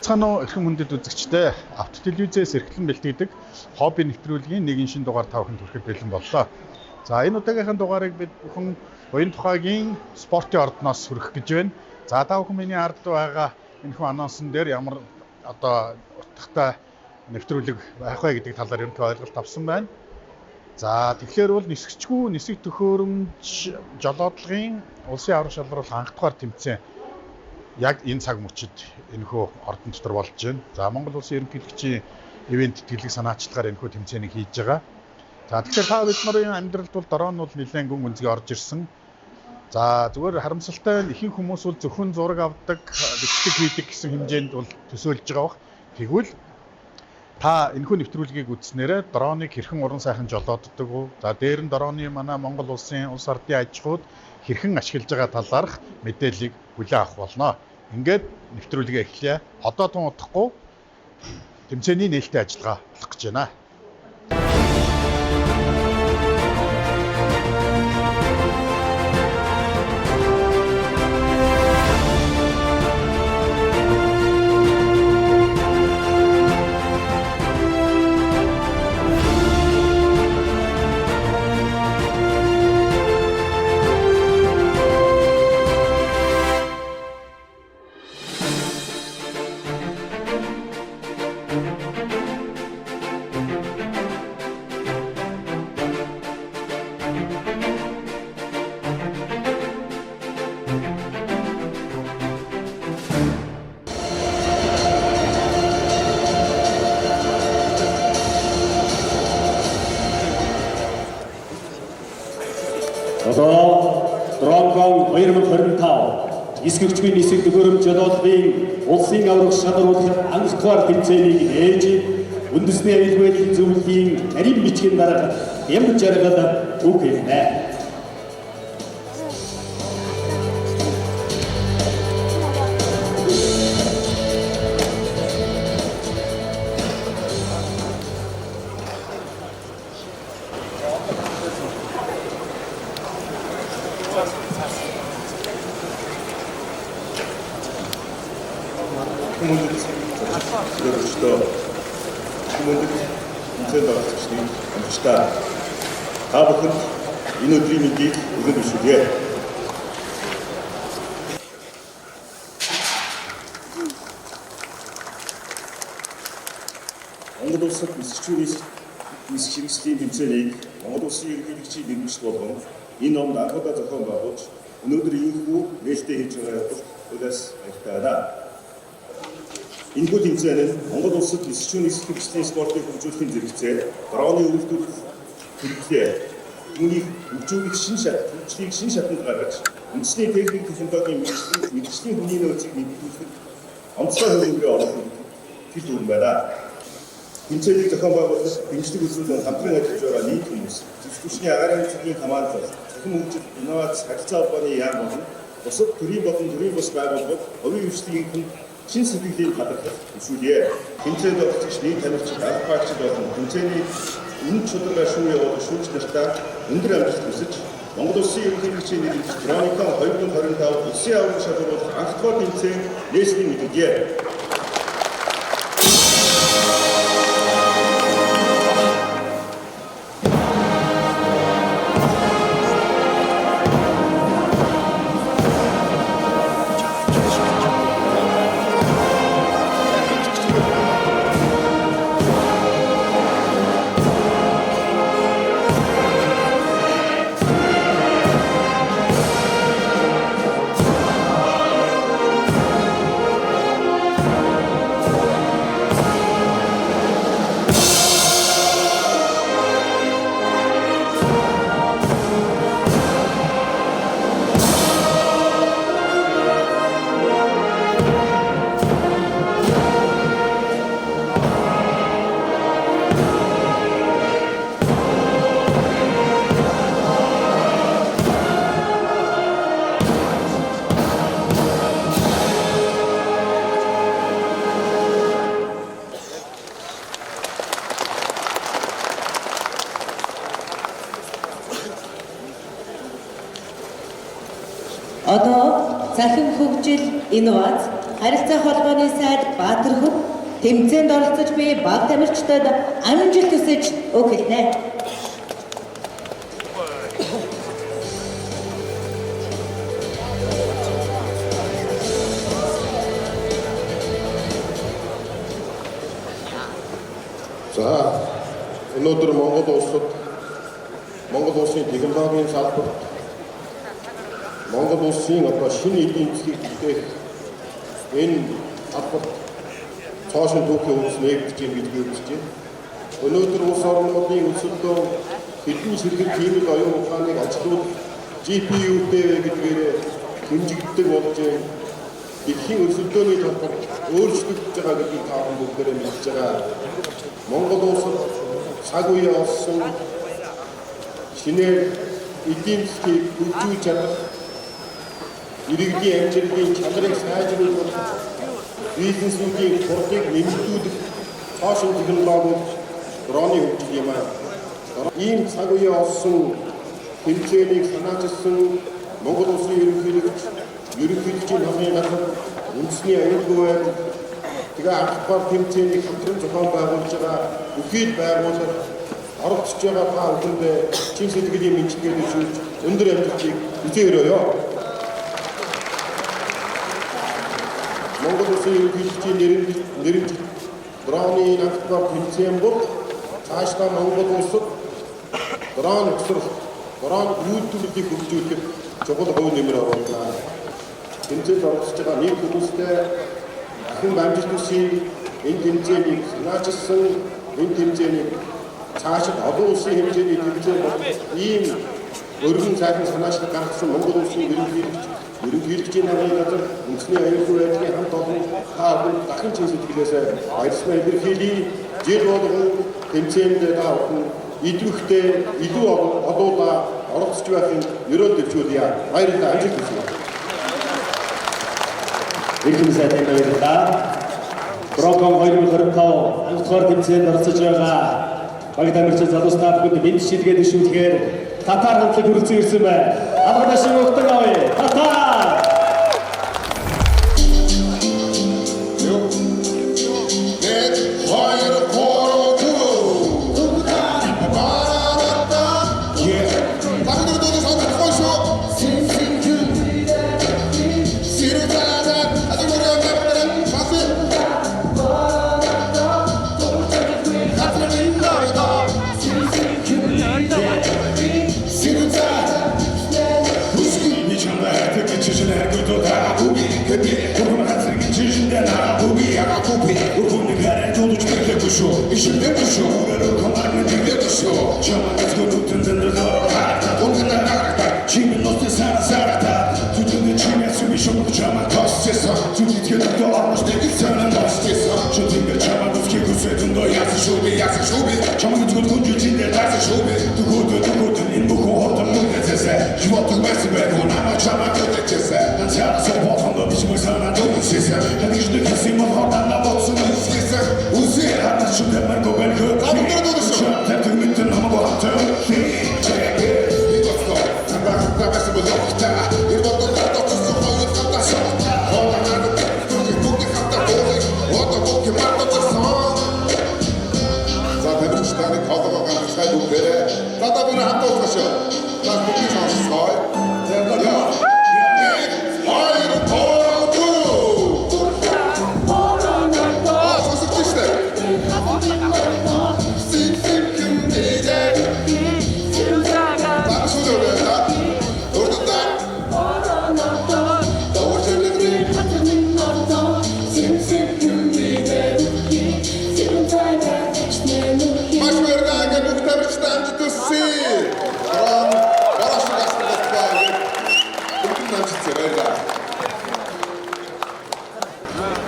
Байцгаана уу эрхэм хүндэт үзэгчдээ. Автотелевизээс эрхлэн бэлтгэдэг хобби нэвтрүүлгийн нэгэн шинэ дугаар та бүхэнд хүрэхэд бэлэн боллоо. За, энэ удаагийнхын дугаарыг бид бүхэн Буян тухайгийн спортын ордноос хүргэх гэж байна. За, та бүхэн миний ард байгаа энэхүү анонсон дээр ямар одоо утгатай нэвтрүүлэг байх вэ гэдэг талаар ерөнхий ойлголт авсан байна. За, тэгэхээр бол нисгчгүй нисэх төхөөрөмж жолоодлогын улсын аварга шалралт анх дугаар тэмцээн яг энэ цаг мөчид энэхүү ордон дотор болж байна. За, Монгол улсын ерөнхийлөгчийн ивээн тэтгэлэг санаачлагаар энэхүү тэмцээнийг хийж байгаа. За, тэгэхээр та бид нарын амьдралд бол дрон бол нэлээд гүн гүнзгий орж ирсэн. За, зүгээр харамсалтай нь ихэнх хүмүүс бол зөвхөн зураг авдаг, бичлэг хийдэг гэсэн хэмжээнд бол төсөөлж байгаа бах. Тэгвэл та энэхүү нэвтрүүлгийг үзснээрээ дроныг хэрхэн уран сайхан жолооддог уу? За, дээр нь дроны манай Монгол улсын улс ардын аж ахуйд хэрхэн ашиглаж байгаа талаарх мэдээллийг хүлээн авах болно. Ингээд нэвтрүүлгээ эхлэе. Одоо тун удахгүй тэмцээний нээлттэй ажиллагаа болох гэж байна. Одоо Дронгон 2025 нисгэгчгүй нисэх төхөөрөмж жолоодлогын улсын аварга шалруулах анх дугаар тэмцээнийг нээж үндэсний аюулгүй байдлын зөвлөлийн нарийн бичгийн дарга Хямжаргал үг хэлнэ. Хүмүүнд зөвлөжтөө хүмүүнд тэмцээнд оролцогчдыг амжилттай. Та бүхэнд энэ өдрийн мэндийг өргөн дэвшүүлье. Монгол улсад нисгчүү нисэх хэрэгслийн тэмцээнийг Монгол улсын ерөнхийлөгчийн нэрмжит болгон энэ номд анх удаа зохион байгуулж өнөөдөр ийхүү нээлттэй хийж байгаа явдалд хуулиас баяртай байна. Энэхүү тэмцээн нь Монгол улсад нисгчүү нисэх хэрэгслийн спортыг хөгжүүлэхийн зэрэгцээ дроны үйлдвэрлэл хэрэглээ үүнийг хөгжүүлэх шинэ шат хөгжлийг шинэ шатанд гаргаж үндэсний техник технологийн мэргэжлийн хүний нөөцийг нэмэгдүүлэхэд онцгой хөрөнгө оруулах төр дүрм байна. Тэмцээнийг зохион байгуулах, дэмжлэг үзүүлэн хамтран ажиллаж байгаа нийт хүмүүс, зэвсэг түвшний агаарын цагийн командлал, цахим хөгжил, инновац, харилцаа холбооны яам болон бусад төрийн болон төрийн бус байгууллагууд хувийн хвшлийн хүнд чин сэтгэлийн талархал хүсүүлье. Тэмцээнд оролцогч нийт тамирчид, аль багчид болон тэмцээний үнэн шударга шүүн явуулах шүүгч нартаа өндөр амжилт хүсэж Монгол улсын ерөнхийлөгчийн нэрээр Дроникон 2025 улсын аварга шалгаруулах анх дахь тэмцээн нээснийг мэдэгдье. Одоо цахим хөгжил, инновац, харилцаа холбооны сайд Баатархүр тэмцээнд оролцож буй баг тамирчдад амжилт хүсэж үг хэлнэ. За, өнөөдөр Монгол улсад, Монгол улсын технологийн салбарт Монгол улсын одоо шинэ эдийн засгийг бүтээх энэ салбарт цоо шинэ түүхийн үндэс нээгдэж байна гэж би үзэж байна. Өнөөдөр улс орнуудын өрсөлдөөн хэдэн ширхэг хиймэл оюун ухааныг ажилуулах GPU-тэй вэ гэдгээр хэмжигддэг болж байна. Дэлхийн өрсөлдөөний талбар өөрчлөгдөж байгаа гэдгийг та бүхэн бүгдээрээ мэдж байгаа. Монгол улсад цаг үе олсон шинээр эдийн засгийг хөгжүүлж чадах, иргэдийн амжилтын чанарыг сайжруулах, бизнесүүдийн хурдыг нэмэгдүүлэх цоо шинэ технологиуд дроны хөгжил юм аа. Ийм цаг үе олсон тэмцээнийг санаачилсан Монгол улсын ерөнхийлөгч, ерөнхийлөгчийн намын газар, үндэсний аюулгүй байдал, тэгээ анхдугаар тэмцээнийг хамтран зохион байгуулж байгаа бүхий л байгууллага, оролцож байгаа та бүхэндээ чин сэтгэлийн мэндчилгээ дэвшүүлж өндөр амжилтыг хүсье өрөөе. Монгол улсын ерөнхийлөгчийн нэрэмжит дроны анхдугаар тэмцээн бол цаашдаа Монгол улсад дрон өсрөх, дрон үйлдвэрлэлийг хөгжүүлэхэд чухал хувь нэмэр оруулна. Тэмцээнд оролцож байгаа нийт хүмүүстэй дахин амжилт хүсье. Энэ тэмцээнийг санаачилсан, энэ тэмцээнийг цаашид олон улсын хэмжээний тэмцээн бол ийм өргөн сайхан санаачлал гаргасан Монгол улсын ерөнхийлөгч, ерөнхийлөгчийн намын газар, үндэсний аюулгүй байдлын хамт олон та бүхэнд дахин чин сэтгэлээсээ баярсанаа илэрхийлье. Жил болгон тэмцээнд та бүхэн идэвхтэй илүү олуулаа оролцож байхын ерөөл дэвшүүлье. Баярлалаа, амжилт хүсье. Эрхэм сайдын баярлалаа. Брокон 2025 анхдугаар тэмцээнд оролцож байгаа баг тамирчин залуус та бүхэнд мэндчилгээ дэвшүүлэхээр татар хамтлаг хүрэлцэн ирсэн байна. Алгадаа шиг өгтөн авъя. Татар!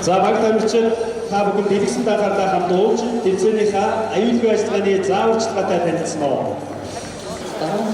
За баг тамирчин та бүхэн дэлгэсэн дагаарлаа хамт уулж тэмцээнийхээ аюулгүй ажиллагааны зааварчилгаатай танилцсан уу? Дроны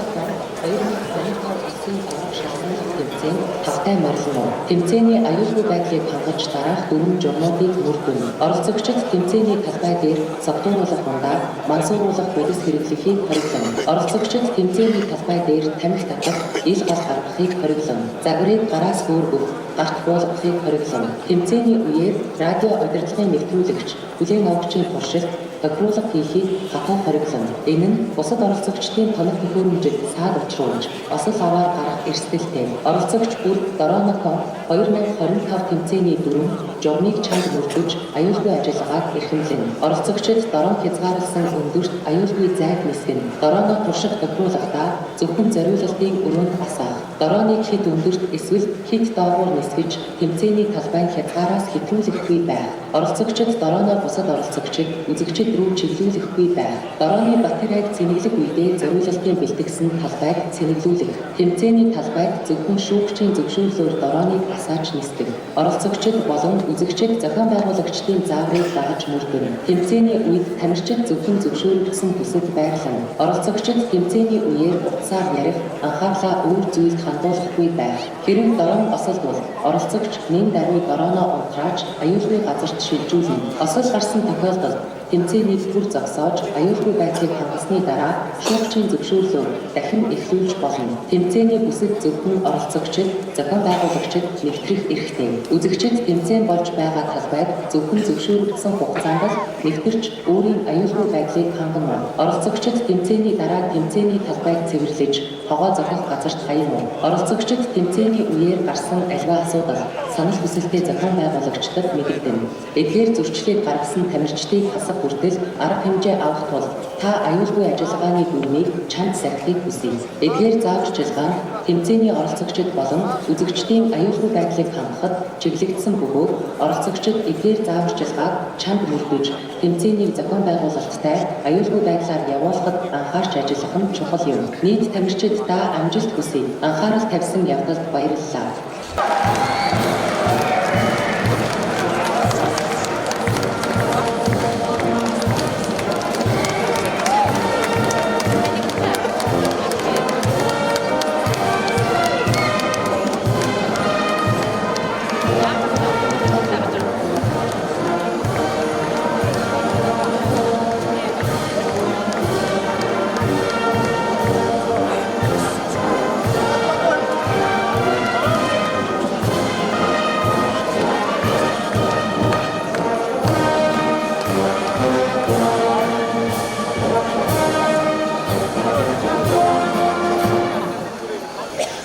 2025 улсын аварга шалгаруулах тэмцээн тавтай марлан уу. Тэмцээний аюулгүй байдлыг хангаж дараах дөрвөн журмуудыг мөрдөн. Оролцогчид тэмцээний талбай дээр савдууруулах хундаа, мансууруулах бодис хэрэглэхийг хориглон. Оролцогчид тэмцээний талбай дээр тамхи татах, ил гал гаргахыг хориглон. Загварыг гараас өөр өгөх, гарт буулгахыг хориглоно. Тэмцээний үеэр радио удирдлагын нэвтрүүлэгч, хүлээн авагчийн туршилт, тохируулга хийхийг хатан хориглоно. Энэ нь бусад оролцогчдын тоног төхөөрөмжид саад учруулж, осол аваар гарах эрсдэлтэй. Оролцогч бүр Доронокон 2025 тэмцээний дүрэм журмыг чанга мөрдөж, аюулгүй ажиллагааг эрхэмлэнэ. Оролцогчид дорон хязгаарласан өндөрт аюулгүй зайг нисгэнэ. Дороно турших тохируулгахдаа зөвхөн зориулалтын өрөөнд асаах. Дороныг хэд өндөрт эсвэл хэд доогуур нисгэж, тэмцээний талбайн хязгаараас хэтрүүлэхгүй байх. Оролцогчид дороно бусад оролцогчид, үзэгчид рүү чиглүүлэхгүй байх. Дороны батарейг цэнэглэх үедээ зориулалтын бэлтгэсэн талбайг цэнэглүүлэх. Тэмцээний талбайд зөвхөн шүүгчийн зөвшөөрлөөр дороныг асааж нисгэх. Оролцогчид болон үзэгчид зохион байгуулагчдын зааврыг дагаж мөрдөнө. Тэмцээний үед тамирчид зөвхөн зөвшөөрөгдсөн бүсэд байрлана. Оролцогчид тэмцээний үеэр утсаар ярих, анхаарлаа өөр зүйлд хандуулахгүй байх. Хэрэв дорон осолдвол оролцогч нэн даруй дорооноо унтрааж аюулгүй газарт шилжүүлнэ. Осол гарсан тохиолдолд тэмцээнийг түр зогсоож аюулгүй байдлыг хангасны дараа шүүгчийн зөвшөөрлөөр дахин эхлүүлж болно. Тэмцээний бүсэд зөвхөн оролцогчид, зохион байгуулагчид нэвтрэх эрхтэй. Үзэгчид тэмцээн болж байгаа талбайд зөвхөн зөвшөөрөгдсөн хугацаанд л нэвтэрч өөрийн аюулгүй байдлыг хангана. Оролцогчид тэмцээний дараа тэмцээний талбайг цэвэрлэж, тогоо зохих газарт хаяна. Оролцогчид тэмцээний үеэр гарсан аливаа асуудал, санал хүсэлтээ зохион байгуулагчдад мэдэгдэнэ. Эдгээр зөрчлийг гаргасан тамирчдыг хасах хүртэл арга хэмжээ авах тул та аюулгүй ажиллагааны дүрмийг чанд сахихыг хүсье. Эдгээр зааварчилгаа нь тэмцээний оролцогчид болон үзэгчдийн аюулгүй байдлыг хангахад чиглэгдсэн бөгөөд оролцогчид эдгээр зааварчилгааг чанд мөрдөж, тэмцээнийг зохион байгуулалттай аюулгүй байдлаар явуулахад анхаарч ажиллах нь чухал юм. Нийт тамирчид та амжилт хүсье. Анхаарал тавьсан явдалд баярлалаа.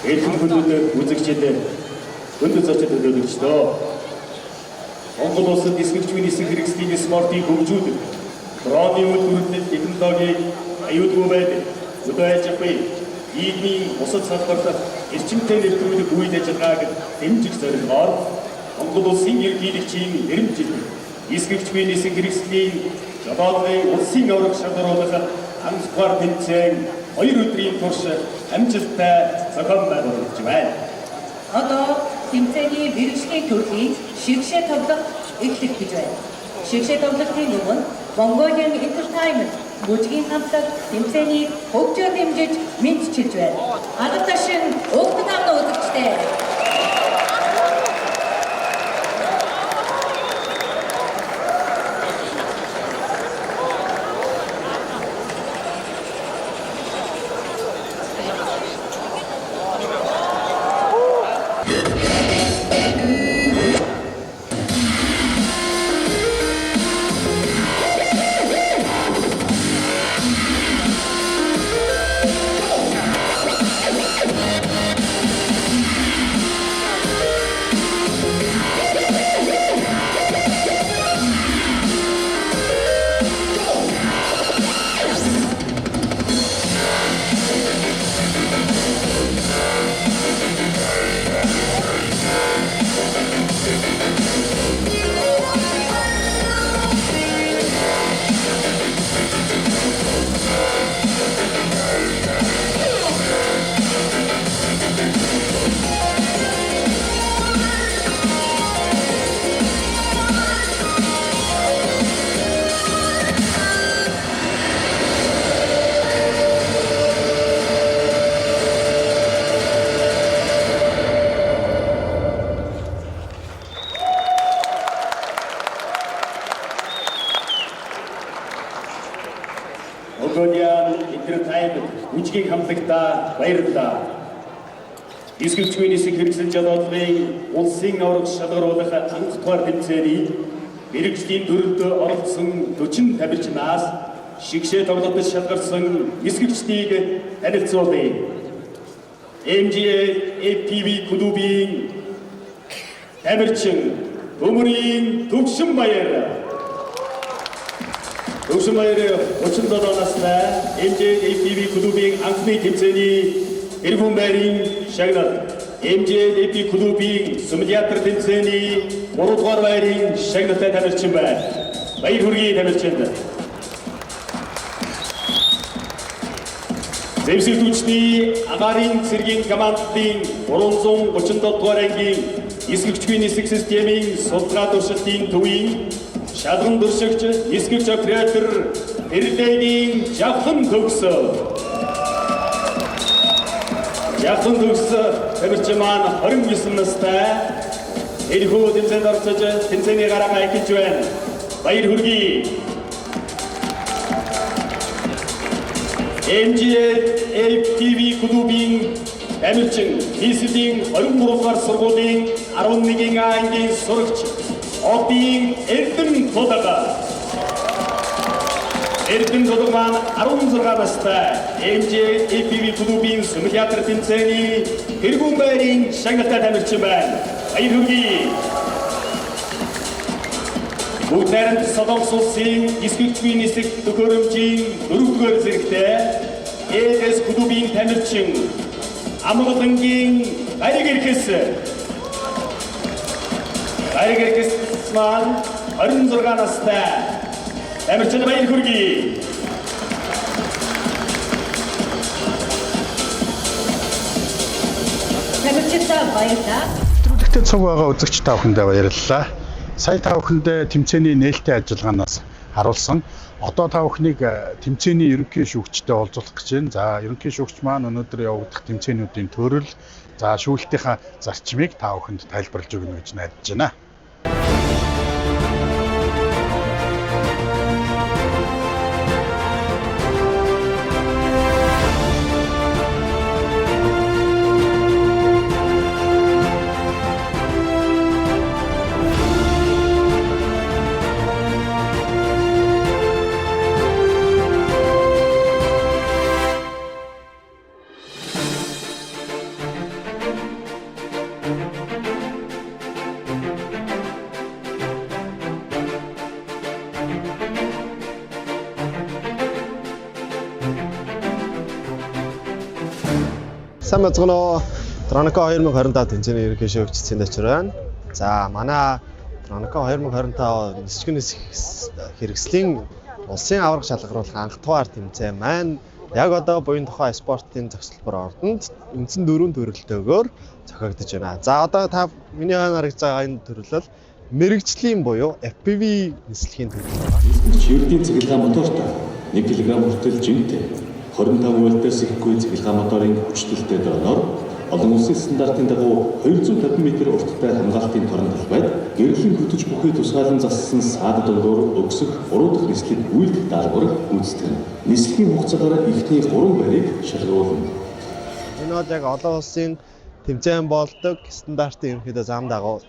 Эрхэм хүндэт үзэгчид, хүндэт зочид төлөөлөгчдөө. Монгол улсад нисгэгчгүй нисэх хэрэгслийн спортыг хөгжүүлэх, дроны үйлдвэрлэл технологиг аюулгүй байдал, хөдөө аж ахуй, нийгмийн бусад салбарлах эрчимтэй нэвтрүүлэх үйл ажиллагааг дэмжих зорилгоор Монгол улсын ерөнхийлөгчийн нэрэмжит нисгэгчгүй нисэх хэрэгслийн жолоодлын улсын аварга шалгаруулах анхдугаар тэмцээн 2 өдрийн турш амжилттай зохион байгуулагдаж байна. Одоо тэмцээний мэргэжлийн төрлийн шигшээ тоглолт эхлэх гэж байна. Шигшээ тоглолтын өмнө Mongolian Entertainment бүжгийн хамтлаг тэмцээнийг хөгжөөр дэмжиж мэдчилж байна. Алдар ташин угтан амна үзэгчтэй. Mongolian Entertainment бүжгийн хамтлагтаа баярлалаа. Нисгэгчгүй нисэх хэрэгсэл жолоодлогын улсын аварга шалгаруулах анх дугаар тэмцээний мэргэжлийн төрөлд оролцсон 40 тамирчнаас шигшээ тоглолтод шалгарсан нисгэгчдийг танилцуулъя. MGA APV клубын тамирчин Төмөрийн Төвшинбаяр. Төвшинбаяр 37 настай, MGA APV клубын анхны тэмцээний тэргүүн байрын шагнал. MGA APV клубын симулятор тэмцээний 3 дугаар байрын шагналтай тамирчин байна. Баяр хүргэе тамирчинд. Зэвсэг хүчний агаарын цэргийн командын 337 дугаар ангийн нисгэгчгүй нисэх системийн судалгаа туршилтын төвийн шалган туршигч, нисгэгч оператор Эрлэгийн Жавхан Төгс. Жавхан Төгс тамирчин маань 29 настай. Энэхүү тэмцээнд оролцож тэмцээний гараагаа эхэлж байна. Баяр хүргэе. MGA APV клубын тамирчин, нийслэлийн 23 дугаар сургуулийн 11-ийн А ангийн сурагч Одын Эрдэм Тулага. Эрдэм Тулага маань 16 настай, MGA APV клубын симулятор тэмцээний тэргүүн байрын шагналтай тамирчин байна. Баяр хүргэе. Бүгд найрамд Солонгос улсын нисгэгчгүй нисэх төхөөрөмжийн дөрөвдүгээр зэрэгтэй ЭС клубын тамирчин Амгалангийн Гариг Эрхэс. Гариг Эрхэс маань 26 настай. Тамирчин, баяр хүргэе. Тамирчидаа баярлалаа. Нэвтрүүлэгтээ цуг байгаа үзэгч та бүхэндээ баярлалаа. Сая та бүхэндээ тэмцээний нээлттэй ажиллагаанаас харуулсан. Одоо та бүхнийг тэмцээний ерөнхий шүүгчтэй уулзуулах гэж байна. За, ерөнхий шүүгч маань өнөөдөр явагдах тэмцээнүүдийн төрөл, за шүүлтийнхаа зарчмыг та бүхэнд тайлбарлаж өгнө гэж найдаж байна. Сайн байцгаана уу. Dronaco 2025 тэмцээний ерөнхий шүүгч Цэндачир байна. За, манай Dronaco 2025 нисгэн нисэх хэрэгслийн улсын аварга шалгаруулах анх дугаар тэмцээн маань яг одоо буян тухай спортын зохицолбор ордонд үндсэн дөрвөн төрөлтөөгөөр зохиогдож байна. За, одоо та миний хойно харагдж байгаа энэ төрөл бол мэргэжлийн буюу FPV нислэгийн төрөл байна. Нисгэгч ердийн цахилгаан мотортой 1 кг хүртэл жинтэй 25 вольтоос ихгүй цахилгаан моторын хүчдэлтэй дроноор олон улсын стандартын дагуу 250 м урттай хамгаалтын торон талбайд гэрлэн хөтөч бүхий тусгаалan зассан саад дундуур өгсөх уруудах нислэг үйлдэх даалгаврыг гүйцэтгэнэ. Нислэгийн хугацаагаар эхний 3 байрыг шалгаруулна. Энэ бол яг олон улсын тэмцээн болдог стандартын ерөнхийдөө зам дагуу,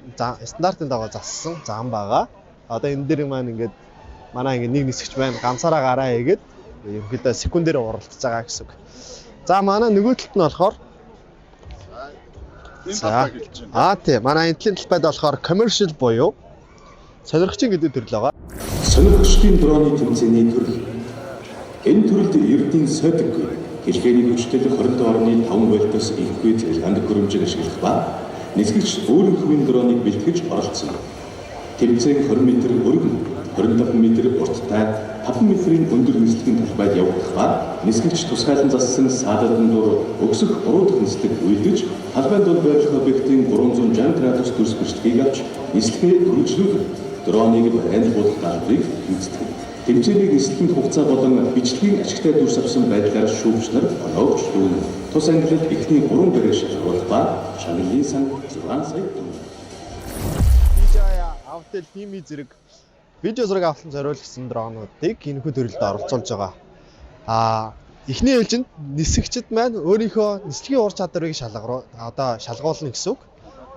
стандартын дагуу зассан зам байгаа. Одоо энэ дээр маань ингээд манай ингээд нэг нисгч байна, ганцаараа гараа хийгээд ерөнхийдөө секундээр уралдаж байгаа гэсэн үг. За, манай нөгөө талд нь болохоор Энэ За. талбай гэлж байна. Аа, тий, манай энэ талын талбайд болохоор commercial буюу сонирхчийн гэдэг төрөл байгаа. Сонирхчдын дроны тэмцээний төрөл. Энэ төрөлд ердийн содиггүй хэлхээний хүчтэй 25.5 вольтоос ихгүй цахилгаан төхөөрөмжийг ашиглах ба нисгэгч өөрийн хувийн дроныг бэлтгэж оролцсон. Тэмцээн 20 м өргөн, 25 м урттай 5 м-ийн өндөр нислэгийн талбайд явагдах ба нисгэгч тусгаалan зассан саадад дундуур өгсөх уруудах нислэг үйлдэж, талбайн дунд байрлах объектын 360 градус дүрс бичлэгийг авч нислэгээ үргэлжлүүлэх, дроныг барайнд буулгах даалгаврыг гүйцэтгэв. Тэмцээнийг нислэгийн хугацаа болон бичлэгийн ашигтай дүрс авсан байдлаар шүүгч нар оноогч дүүнэ. Тус ангилалд эхний 3 байрыг шалгаруулах ба шагналын сан 6 сая төгрөг. DJI, Autel, FIMI зэрэг видео зураг авалтанд зориулсан дронуудыг энэхүү төрөлд оролцуулж байгаа. Аа Эхний ээлжинд нисгэгчид маань өөрийнхөө нислэгийн ур чадварыг одоо шалгуулна гэсэн үг.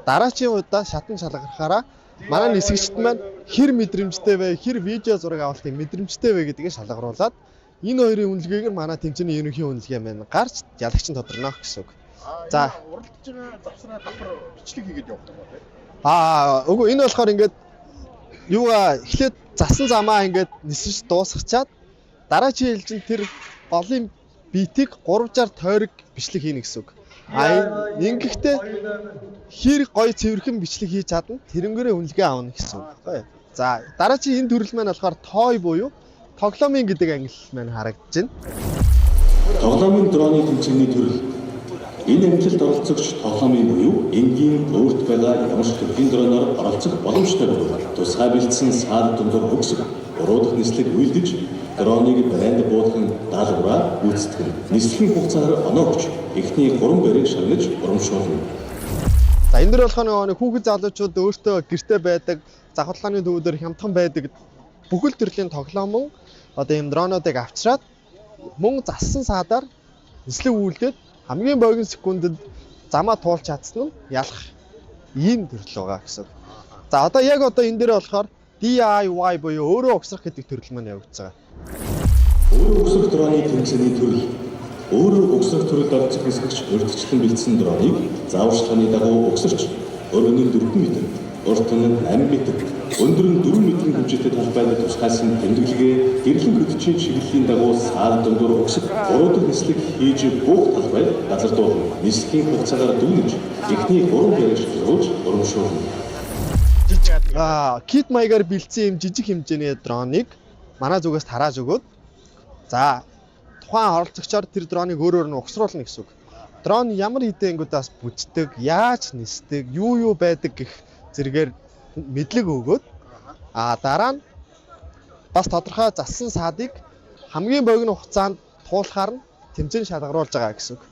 Дараачийн удаа шатан шалгарахаараа манай нисгэгчид маань хэр мэдрэмжтэй вэ, хэр видео зураг авалтын мэдрэмжтэй вэ гэдгийг шалгаруулад энэ хоёрын үнэлгээгээр манай тэмцээний ерөнхий үнэлгээ маань гарч ялагч нь тодорно гэсэн үг. За, уралдаж байгаа завсраа давхар бичлэг хийгээд явах юм байна. Аа, үгүй, энэ болохоор ингээд юугаа эхлээд засан замаа ингээд нисэж дуусгачаад дараачийн ээлжинд тэр голын битийг 360 тойрог бичлэг хийнэ гэсэн үг. А ингэхдээ хэр гоё цэвэрхэн бичлэг хийж чадна, тэрнгээрээ үнэлгээ авна гэсэн үг байхгүй. За, дараачийн энэ төрөл маань болохоор той буюу тоглоомын гэдэг ангилал маань харагдаж байна. Тоглоомын дроны тэмцээний төрөл. Энэ ангилалд оролцогч тоглоомын буюу энгийн өөрт байгаа ямар ч төрлийн дроноор оролцох боломжтой бөгөөд тусгай бэлдсэн саад дундуур хөгсөх, уруудах нислэг үйлдэж, дроныг барайнд буулган даалгавраа гүйцэтгэнэ. Нислэгийн хугацаагаар оноо өгч эхний 3 байрыг шагнаж урамшуулна. За, энэ дэр болохоор нэг хүүхэд залуучууд өөртөө гэрте байдаг, завхарлагын төвдөр хямдхан байдаг бүхэл төрлийн тоглоомон одоо ийм дронуудыг авчираад мөн зассан саадаар нислэг үйлдээд хамгийн богино секундэд замаа туулж чадсан нь ялах ийм төрөл байгаа гэсэн. За, одоо яг одоо энэ дээр болохоор DIY буюу өөрөө угсрах гэдэг төрөл маань явагдаж байгаа. Өөрөө угсрах дроны тэмцээний төрөл. Өөрөө угсрах төрөлд оролцох нисгэгч урьдчилан бэлдсэн дроныг зааварчилгааны дагуу угсарч, өргөн нь 4 м, урт нь 8 м, өндөр нь 4 м-ийн хэмжээтэй талбайд тусгайлсан тэмдэглэгээ гэрлэн хөдчийн чиглэлийн дагуу саад дундуур угсах, уруудах нислэг хийж буух талбайд газардуулна. Нислэгийн хугацаагаар дүгнэж эхний 3 байрыг шалгаруулж урамшуулна. Kit маягаар бэлдсэн юм жижиг хэмжээний дроныг манай зүгээс тарааж өгөөд, за, тухайн оролцогчоор тэр дроныг өөрөөр нь угсруулна гэсэн үг. Дрон ямар идэнгүүдээс бүждэг, яаж нисдэг, юу юу байдаг гэх зэрэгээр мэдлэг өгөөд, а дараа нь бас тодорхой зассан саадыг хамгийн богино хугацаанд туулахаар нь тэмцээн шалгаруулж байгаа гэсэн үг.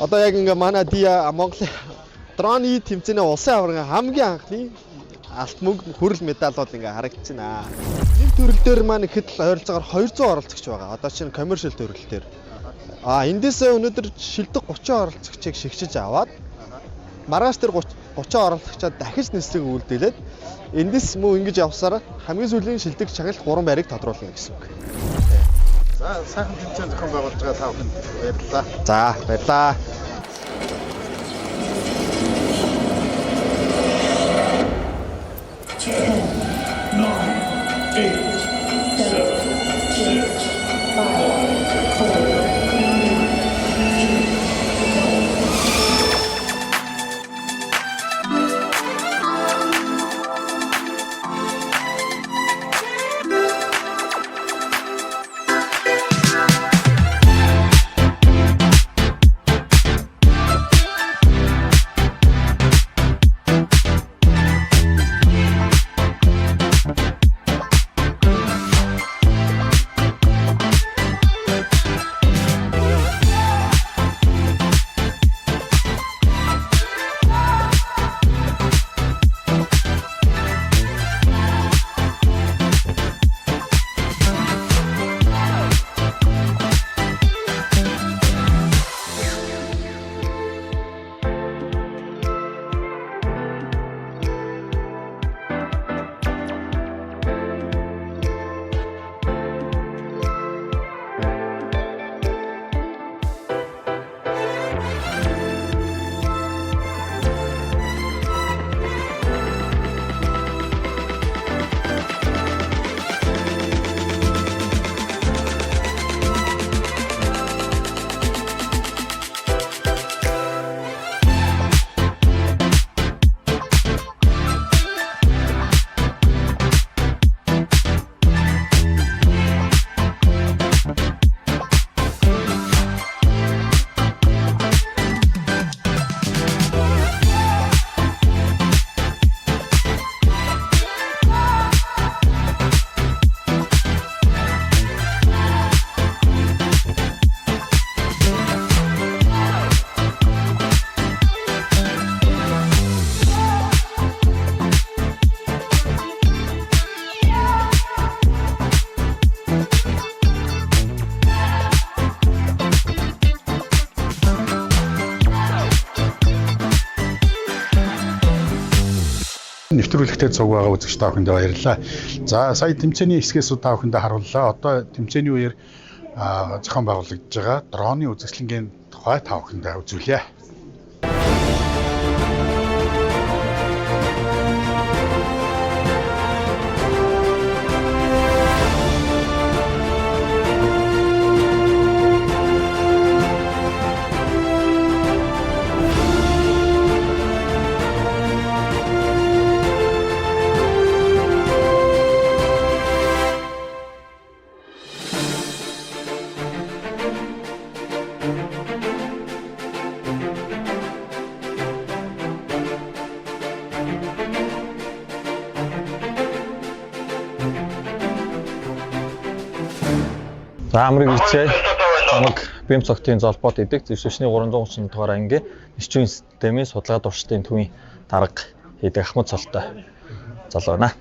Одоо яг ингээ манай Дия Монголын дроны тэмцээний улсын аваргын хамгийн анхны алт мөнгө хүрэл медаль бол ингээ харагдаж байна. Нэг төрөл дээр маань ихэд л ойролцоогоор 200 оролцогч байгаа. Одоо чинь commercial төрөл дээр. А эндээс өнөөдөр шилдэг 30 оролцогчийг шигшиж аваад маргааш тэр 30 оролцогчоо дахиж нислэг үйлдэлээд эндээс мөн ингэж явсаар хамгийн сүүлийн шилдэг шагналт 3 байрыг тодруулна гэсэн үг. За, сайхан тэмцээн зохион байгуулж байгаа та бүхэнд баярлалаа. За, баярлалаа. Нэвтрүүлэгтэй цуг байгаа үзэгч та бүхэндээ баярлалаа. За сая тэмцээний хэсгээс та бүхэндээ харууллаа. Одоо тэмцээний үеэр зохион байгуулагдж байгаа дроны үзэсгэлэнгийн тухай та бүхэндээ үзүүлье. За амрыг ирцгээе. Намайг БИМ цогтын золбоот гэдэг зэвсэгчний 330 дугаар ангийн нисчүүн системийн судалгаа туршилтын төвийн дарга хийдэг Ахмад цолтой залуу байна.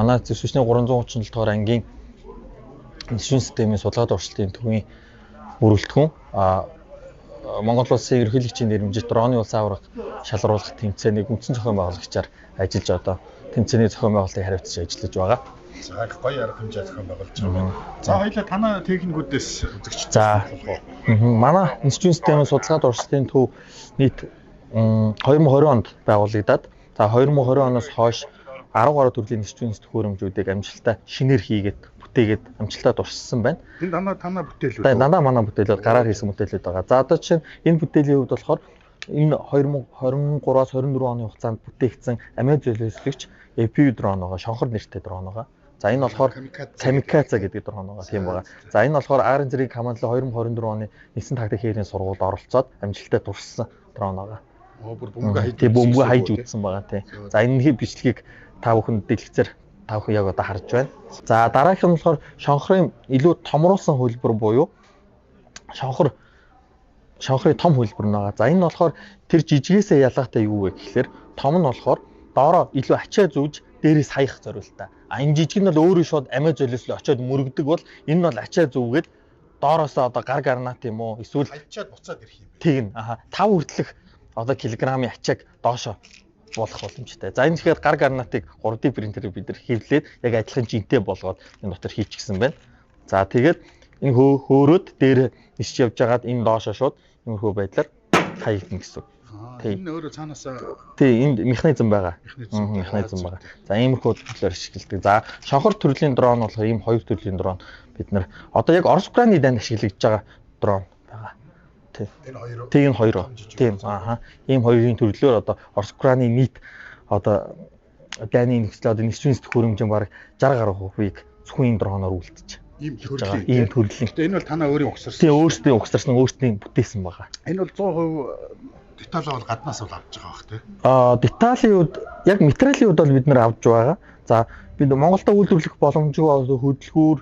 Манай зэвсэгчний 337 дугаар ангийн нисчүүн системийн судалгаа туршилтын төвийн бүрэлдэхүүн Монгол улсын ерөнхийлөгчийн нэрмжит дроны улсын аварга шалгаруулах тэмцээнийг үндсэн зохион байгуулагчаар ажиллаж одоо тэмцээний зохион байгуулалтыг хариуцж ажиллаж байгаа. За их гоё арга хэмжээ зохион байгуулж байгаа байна. За хоёлаа танай техникүүдээс үзэгч. За манай нисчүүн системийн судалгаа туршилтын төв нийт 2020 онд байгуулагдаад за 2020 оноос хойш 10 гаруй төрлийн нисчүүн төхөөрөмжүүдийг амжилттай шинээр хийгээд бүтээгээд амжилттай туршсан байна. Энэ дандаа танай бүтээлүүд. Дандаа манай бүтээлүүд гараар хийсэн бүтээлүүд байгаа. За одоо чинь энэ бүтээлийн хувьд болохоор энэ 2023-аас 24 оны хугацаанд бүтээгдсэн амиа зөлөөслөгч FPV дрон байгаа, шонхор нэртэй дрон байгаа. За энэ болохоор Камикадзе гэдэг дрон байгаа, тийм байгаа. За энэ болохоор Арын зэрэг командлын 2024 оны нийцсэн тактик хээрийн сургуульд оролцоод амжилттай туршсан дрон байгаа. Бүр бөмбөгөө хайж үзсэн. Бөмбөгөө хайж үзсэн байгаа тий. За энэ бичлэгийг та бүхэн дэлгэцээр та бүхэн яг одоо харж байна. За дараагийнх нь болохоор шонхрын илүү томруулсан хөлбөр буюу шонхрын том хөлбөр нь байгаа. За энэ нь болохоор тэр жижигээсээ ялгаатай юу вэ гэхлээр том нь болохоор доороо илүү ачаа зүүж дээрээс хаях зориултаа. А энэ жижиг нь бол өөрөө шууд амиа золиослоо очиод мөрөгдөг бол энэ нь бол ачаа зүүгээд доороосоо одоо гар гранат юм уу эсвэл хайчаад буцаад ирэх юм бэ. Тийм. Аха 5 хүртэлх одоо килограммын ачааг доошоо болох боломжтой. За энэ тэгэхээр гар гранатыг 3D принтерээр бид нар хэвлээд яг адилхан жинтэй болгоод энэ дотор хийчихсэн байна. За тэгээд энэ хөөрөөд дээр нисч явж байгаад энэ доошоо шууд иймэрхүү байдлаар хаягдана гэсэн үг. Тийм. Энэ өөрөө цаанаас тийм энд механизм байгаа. Механизм байгаа. За иймэрхүү төрлөөр ашигладаг. За шонхор төрлийн дрон болохоор ийм хоёр төрлийн дрон бид нар одоо яг Орос Украины дайнд ашиглагдж байгаа дрон байгаа. Тийм. Энэ хоёр. Тийм энэ хоёр. Тийм. Ааха. Ийм хоёрын төрлөөр одоо Орос Украины нийт одоо дайны нөхцөл одоо нисчүүн төхөөрөмжийн бараг 60 гаруй хувийг зөвхөн ийм дроноор үлдчихэж. Ийм төрлийн. Ийм төрлийн. Гэтэ энэ бол танаа өөрийн угсарсан. Тийм өөрсдийн угсарсан, өөрсдийн бүтээсэн байгаа. Энэ бол 100% деталаа бол гаднаас бол авч байгаа бах тий. Деталийн хувьд яг материалын хувьд бол бид нар авч байгаа. За бид Монголдо үйлдвэрлэх боломжгүй хөдөлгүүр.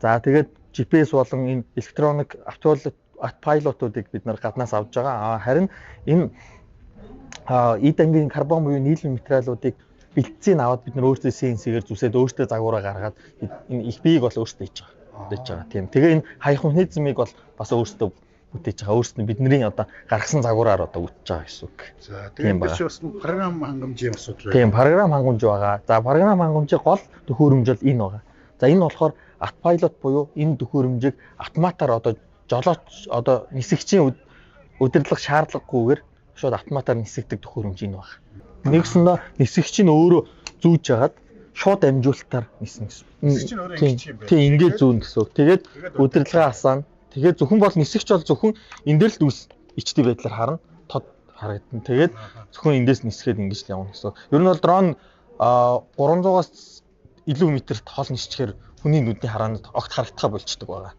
За тэгээд GPS болон энэ электроник автопилотуудыг бид нар гаднаас авч байгаа. Харин энэ эд ангийн карбон буюу нийлэн материалуудыг бэлтцийг аваад бид нар өөрсдөө CNC-гээр зүсээд өөрсдөө загвараа гаргаад энэ их биеийг бол өөрсдөө хийж байгаа. Тийм. Тэгээ энэ хаях механизмыг бол бас өөрсдөө бүтээж байгаа. Өөрсдөө бидний одоо гаргасан загвараар одоо бүтэж байгаа гэсэн үг. За, тэгээд биш бас програм хангамжийн асуудал байна. Тийм, програм хангамж байгаа. За, програм хангамжийн гол төхөөрөмж бол энэ байгаа. За, энэ болохоор автопилот буюу энэ төхөөрөмжийг автоматар одоо жолооч одоо нисгчийн удирдлага шаардлагагүйгээр шууд автоматар нисгдэг төхөөрөмж энэ байна. Нэгсэндээ нисгч нь өөрөө зүүж хагаад шууд амжуулалтаар ниснэ гэсэн. Нисгч нь өөрөө ингэж юм байна. Тийм, ингээд зүүнэ гэсэн үг. Тэгээд удирдлага асаана. Тэгээд зөвхөн бол нисгч бол зөвхөн энэ дээр л дүүс ичдэг байдлаар харна. Тод харагдана. Тэгээд зөвхөн эндээс нисгээд ингэж л явна гэсэн. Ер нь бол дрон 300-аас илүү метрт хол нисчээр хүний нүдний хараанд огт харагдахаа болчдөг байгаа.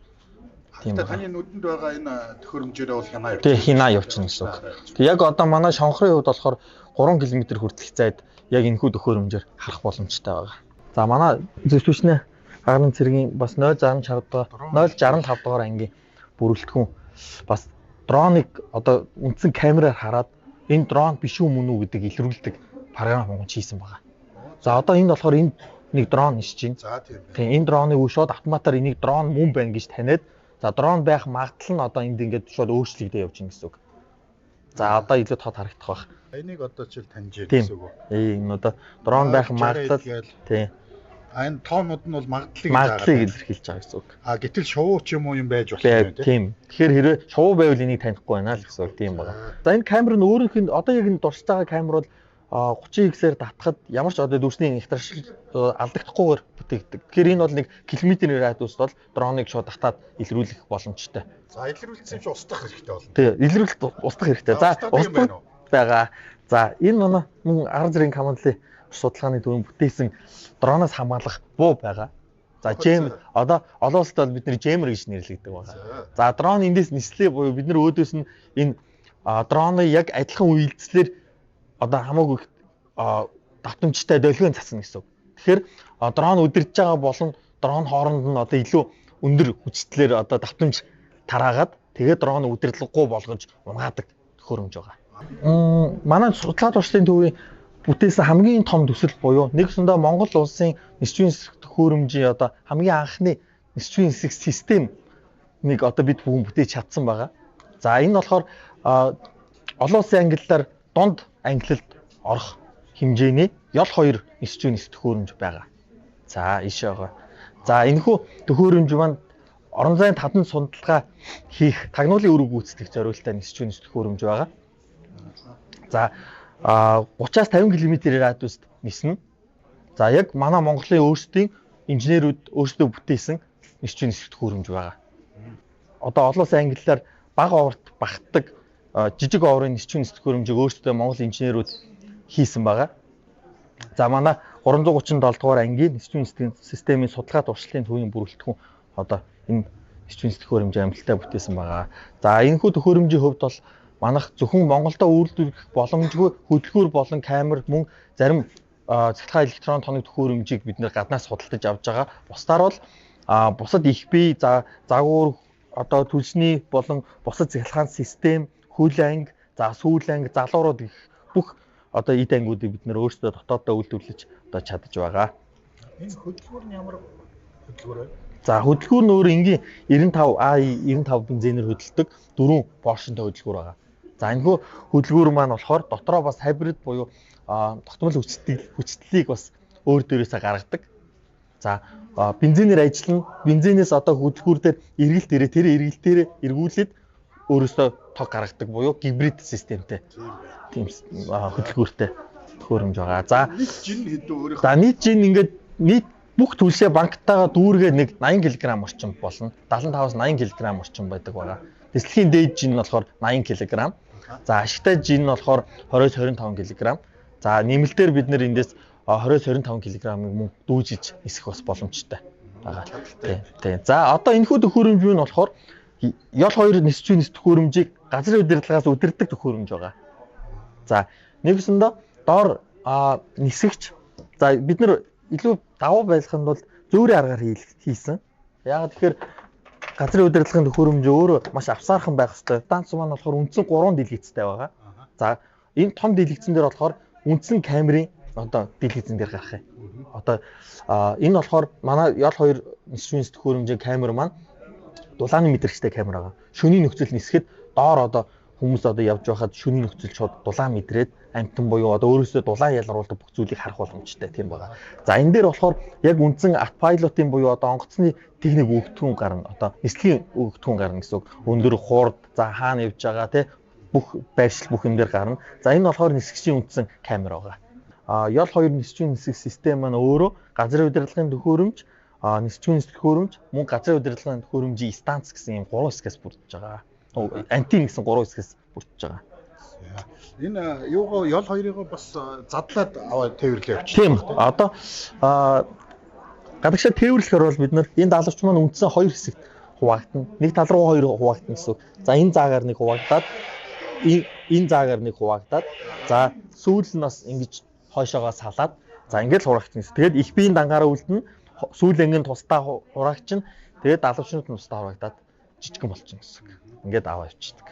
Тийм байна. Таны нүдэнд байгаа энэ төхөөрөмжөөрөө бол хянаа явчихна. Тийм, хянаа явчихна гэсэн үг. Тэг яг одоо манай шонхрын хувьд болохоор 3 км хүртэлх зайд яг энэхүү төхөөрөмжөөр харах боломжтой байгаа. За, манай зөвшөөрчний агарын цэргийн бас 0.65 дугаар 0.65 дугаар ангийн бүрэлдэхүүн бас дроныг одоо үндсэн камераар хараад энэ дрон биш үү мөн үү гэдэг илрүүлдэг програм хангамж хийсэн байгаа. За, одоо энэ болохоор энэ нэг дрон нисэж байна. За, тийм. Тийм, энэ дроныг шууд автоматар энийг дрон мөн байна гэж таниад, за, дрон байх магадлал нь одоо энд ингээд шууд өөрчлөгдөж явж байна гэсэн үг. За, одоо илүү тод харагдах байх. Энийг одоо чил таньж гэсэн үг үү? Энэ одоо дрон байх магадлал тийм. А энэ тоонууд нь бол магадлалыг илэрхийлж байгаа гэсэн үг. А гэтэл шувуу ч юм уу юм байж болох юм тийм. Тийм. Тэгэхээр хэрвээ шувуу байвал энийг танихгүй байна л гэсэн үг, тийм байна. За, энэ камер нь өөрийнх нь одоо яг энэ дурсаж байгаа камер бол 30x-ээр татхад ямар ч одоо дүрсний нягтрашил алдагдахгүйгээр бүтээгдэг. Тэгэхээр энэ бол нэг километрийн радиуст бол дроныг шууд татаад илрүүлэх боломжтой. За, илрүүлсэн юм чи устгах хэрэгтэй болно. Тийм, илрүүлэлт устгах хэрэгтэй. За, устгах байгаа. За, энэ манай мөн арга зэргийн командлын судалгааны төвийн бүтээсэн дроноос хамгаалах буу байгаа. За, джем одоо олон улсад бол бид нэр джемер гэж нэрлэгдэг байгаа. За, дрон эндээс нислээ буюу бид нар өөдөөс нь энэ дроныг яг адилхан үйлдэлээр одоо хамаагүй давтамжтай долгион цацна гэсэн үг. Тэгэхээр дрон өдөрж байгаа болон дрон хооронд нь одоо илүү өндөр хүчтлэр одоо давтамж тараагаад тэгээд дрон удирдлагагүй болгож унгаадаг төхөөрөмж байгаа. Манай судалгаа туршлын төвийн бүтээсэн хамгийн том төсөл буюу нэгсэндээ Монгол улсын нисвийн нисэх төхөөрөмжийн одоо хамгийн анхны нисвийн нисэх систем нэг одоо бид бүхэн бүтээж чадсан байгаа. За, энэ болохоор олон улсын ангиллаар дунд ангилалд орох хэмжээний ёл 2 нисвийн нисэх төхөөрөмж байгаа. За, ийшээ байгаа. За, энэхүү төхөөрөмж маань орон зайн тадан судалгаа хийх тагнуулын үүрэг гүйцэтгэх зориулттай нисвийн нисэх төхөөрөмж байгаа. За, 30-аас 50 км радиуст ниснэ. За, яг манай Монголын өөрсдийн инженерүүд өөрсдөө бүтээсэн нисвийн нисэх төхөөрөмж байгаа. Одоо олон улсын ангиллаар бага оврт багтдаг жижиг оврын нисвийн нисэх төхөөрөмжийг өөрсдөө Монгол инженерүүд хийсэн байгаа. За, манай 337 дугаар ангийн нисвийн нисэх системийн судалгаа туршлалын төвийн бүрэлдэхүүн одоо энэ нисвийн нисэх төхөөрөмжийг амжилттай бүтээсэн байгаа. За, энэхүү төхөөрөмжийн хувьд бол манайх зөвхөн Монголдо үйлдвэрлэх боломжгүй хөдөлгүүр болон камер мөн зарим цахилгаан электрон тоног төхөөрөмжийг бид нэр гаднаас худалдаж авч байгаа. Бусдаар бол бусад их бие, за загвар одоо түлшний болон бусад цахилгаан систем, хөл анги, за сүүл анги, залуурууд гэх бүх одоо эд ангиудыг бид нэр өөрсдөө дотооддоо үйлдвэрлэж одоо чадаж байгаа. Энэ хөдөлгүүр нь ямар хөдөлгүүр вэ? За, хөдөлгүүр нь өөр энгийн 95 AI 95 бензинээр хөдөлдөг 4 поршнтой хөдөлгүүр байгаа. За, энэхүү хөдөлгүүр маань болохоор дотроо бас хибрид буюу тогтмол хүчтлийг бас өөр дээрээсээ гаргадаг. За, бензинээр ажиллана. Бензинээс одоо хөдөлгүүр дээр эргэлт ирээ, тэр эргэлтээр эргүүлээд өөрөөсөө тог гаргадаг буюу гибрид системтэй. Тийм хөдөлгүүртэй төхөөрөмж байгаа. За, нийт жин хэд өөрийнх? За, нийт жин ингээд нийт бүх түлшээ банктайгаа дүүргээ нэг 80 кг орчим болно. 75-аас 80 кг орчим байдаг байгаа. Тэслэхийн дээд жин нь болохоор 80 кг. За, ашигтай жин нь болохоор 20-25 кг. За, нэмэлтээр бид нэр эндээс 20-25 кг-ыг мөн дүүжиж нисэх бас боломжтой байгаа. Тийм. За, одоо энэхүү төхөөрөмж нь болохоор ёл 2 нисвийн нисэх төхөөрөмжийг газрын удирдлагаас удирддаг төхөөрөмж байгаа. За, нэгсэндээ доор нисгэгч, за бид нар илүү давуу байлгахын тулд зөөрийн аргаар хийсэн. Яагаад тэгэхээр Газрын удирдлагын төхөөрөмж өөрөө маш авсаархан байх ёстой. Станц маань болохоор үндсэн 3 дэлгэцтэй байгаа. За энэ том дэлгэцэн дээр болохоор үндсэн камерын одоо дэлгэцэн дээр гарах юм. Одоо энэ болохоор манай ял 2 нисвийн төхөөрөмжийн камер маань дулааны мэдрэгчтэй камер байгаа. Шөнийн нөхцөл нисэхэд доор одоо хүмүүс одоо явж байхад шөнийн нөхцөл шууд дулаан мэдрээд амтан буюу одоо өөрөөсөө дулаан ялгаруулдаг бүх зүйлийг харах боломжтой тийм байгаа. За энэ дээр болохоор яг үндсэн автопилотын буюу одоо онгоцны техник өгөгдхүүн гарна. Одоо нислэгийн өгөгдхүүн гарна гэсэн үг. Өндөр хурд, за хаана явж байгаа те бүх байршил бүх юм дээр гарна. За энэ болохоор нисгчийн үндсэн камер байгаа. Ял 2 нисгчийн нисэх систем маань өөрөө газрын удирдлагын төхөөрөмж, нисгчийн нисэх төхөөрөмж, мөн газрын удирдлагын төхөөрөмжийн станц гэсэн ийм 3 хэсгээс бүрдэж байгаа. Антин гэсэн 3 хэсгээс бүрдэж байгаа. Энэ юугаа ял хоёрыг бас задлаад аваа тээвэрлээ явчих. Тийм. Одоо гадагшаа тээвэрлэхээр бол бид нар энэ даалгавч маань үндсэн 2 хэсэгт хуваагдана. Нэг тал руу 2 хуваагдана гэсэн үг. За энэ заагаар нэг хуваагдаад энэ заагаар нэг хуваагдаад за сүүл нь бас ингэж хойшоогоо салаад за ингээд л хураагдана гэсэн. Тэгээд их биеийн дангаараа үлдэнэ. Сүүл ангийн тусдаа хураагдчихна. Тэгээд даалгавчнууд нь тусдаа хураагдаад жижигхэн болчихно гэсэн үг. Ингээд аваа явчихдаг.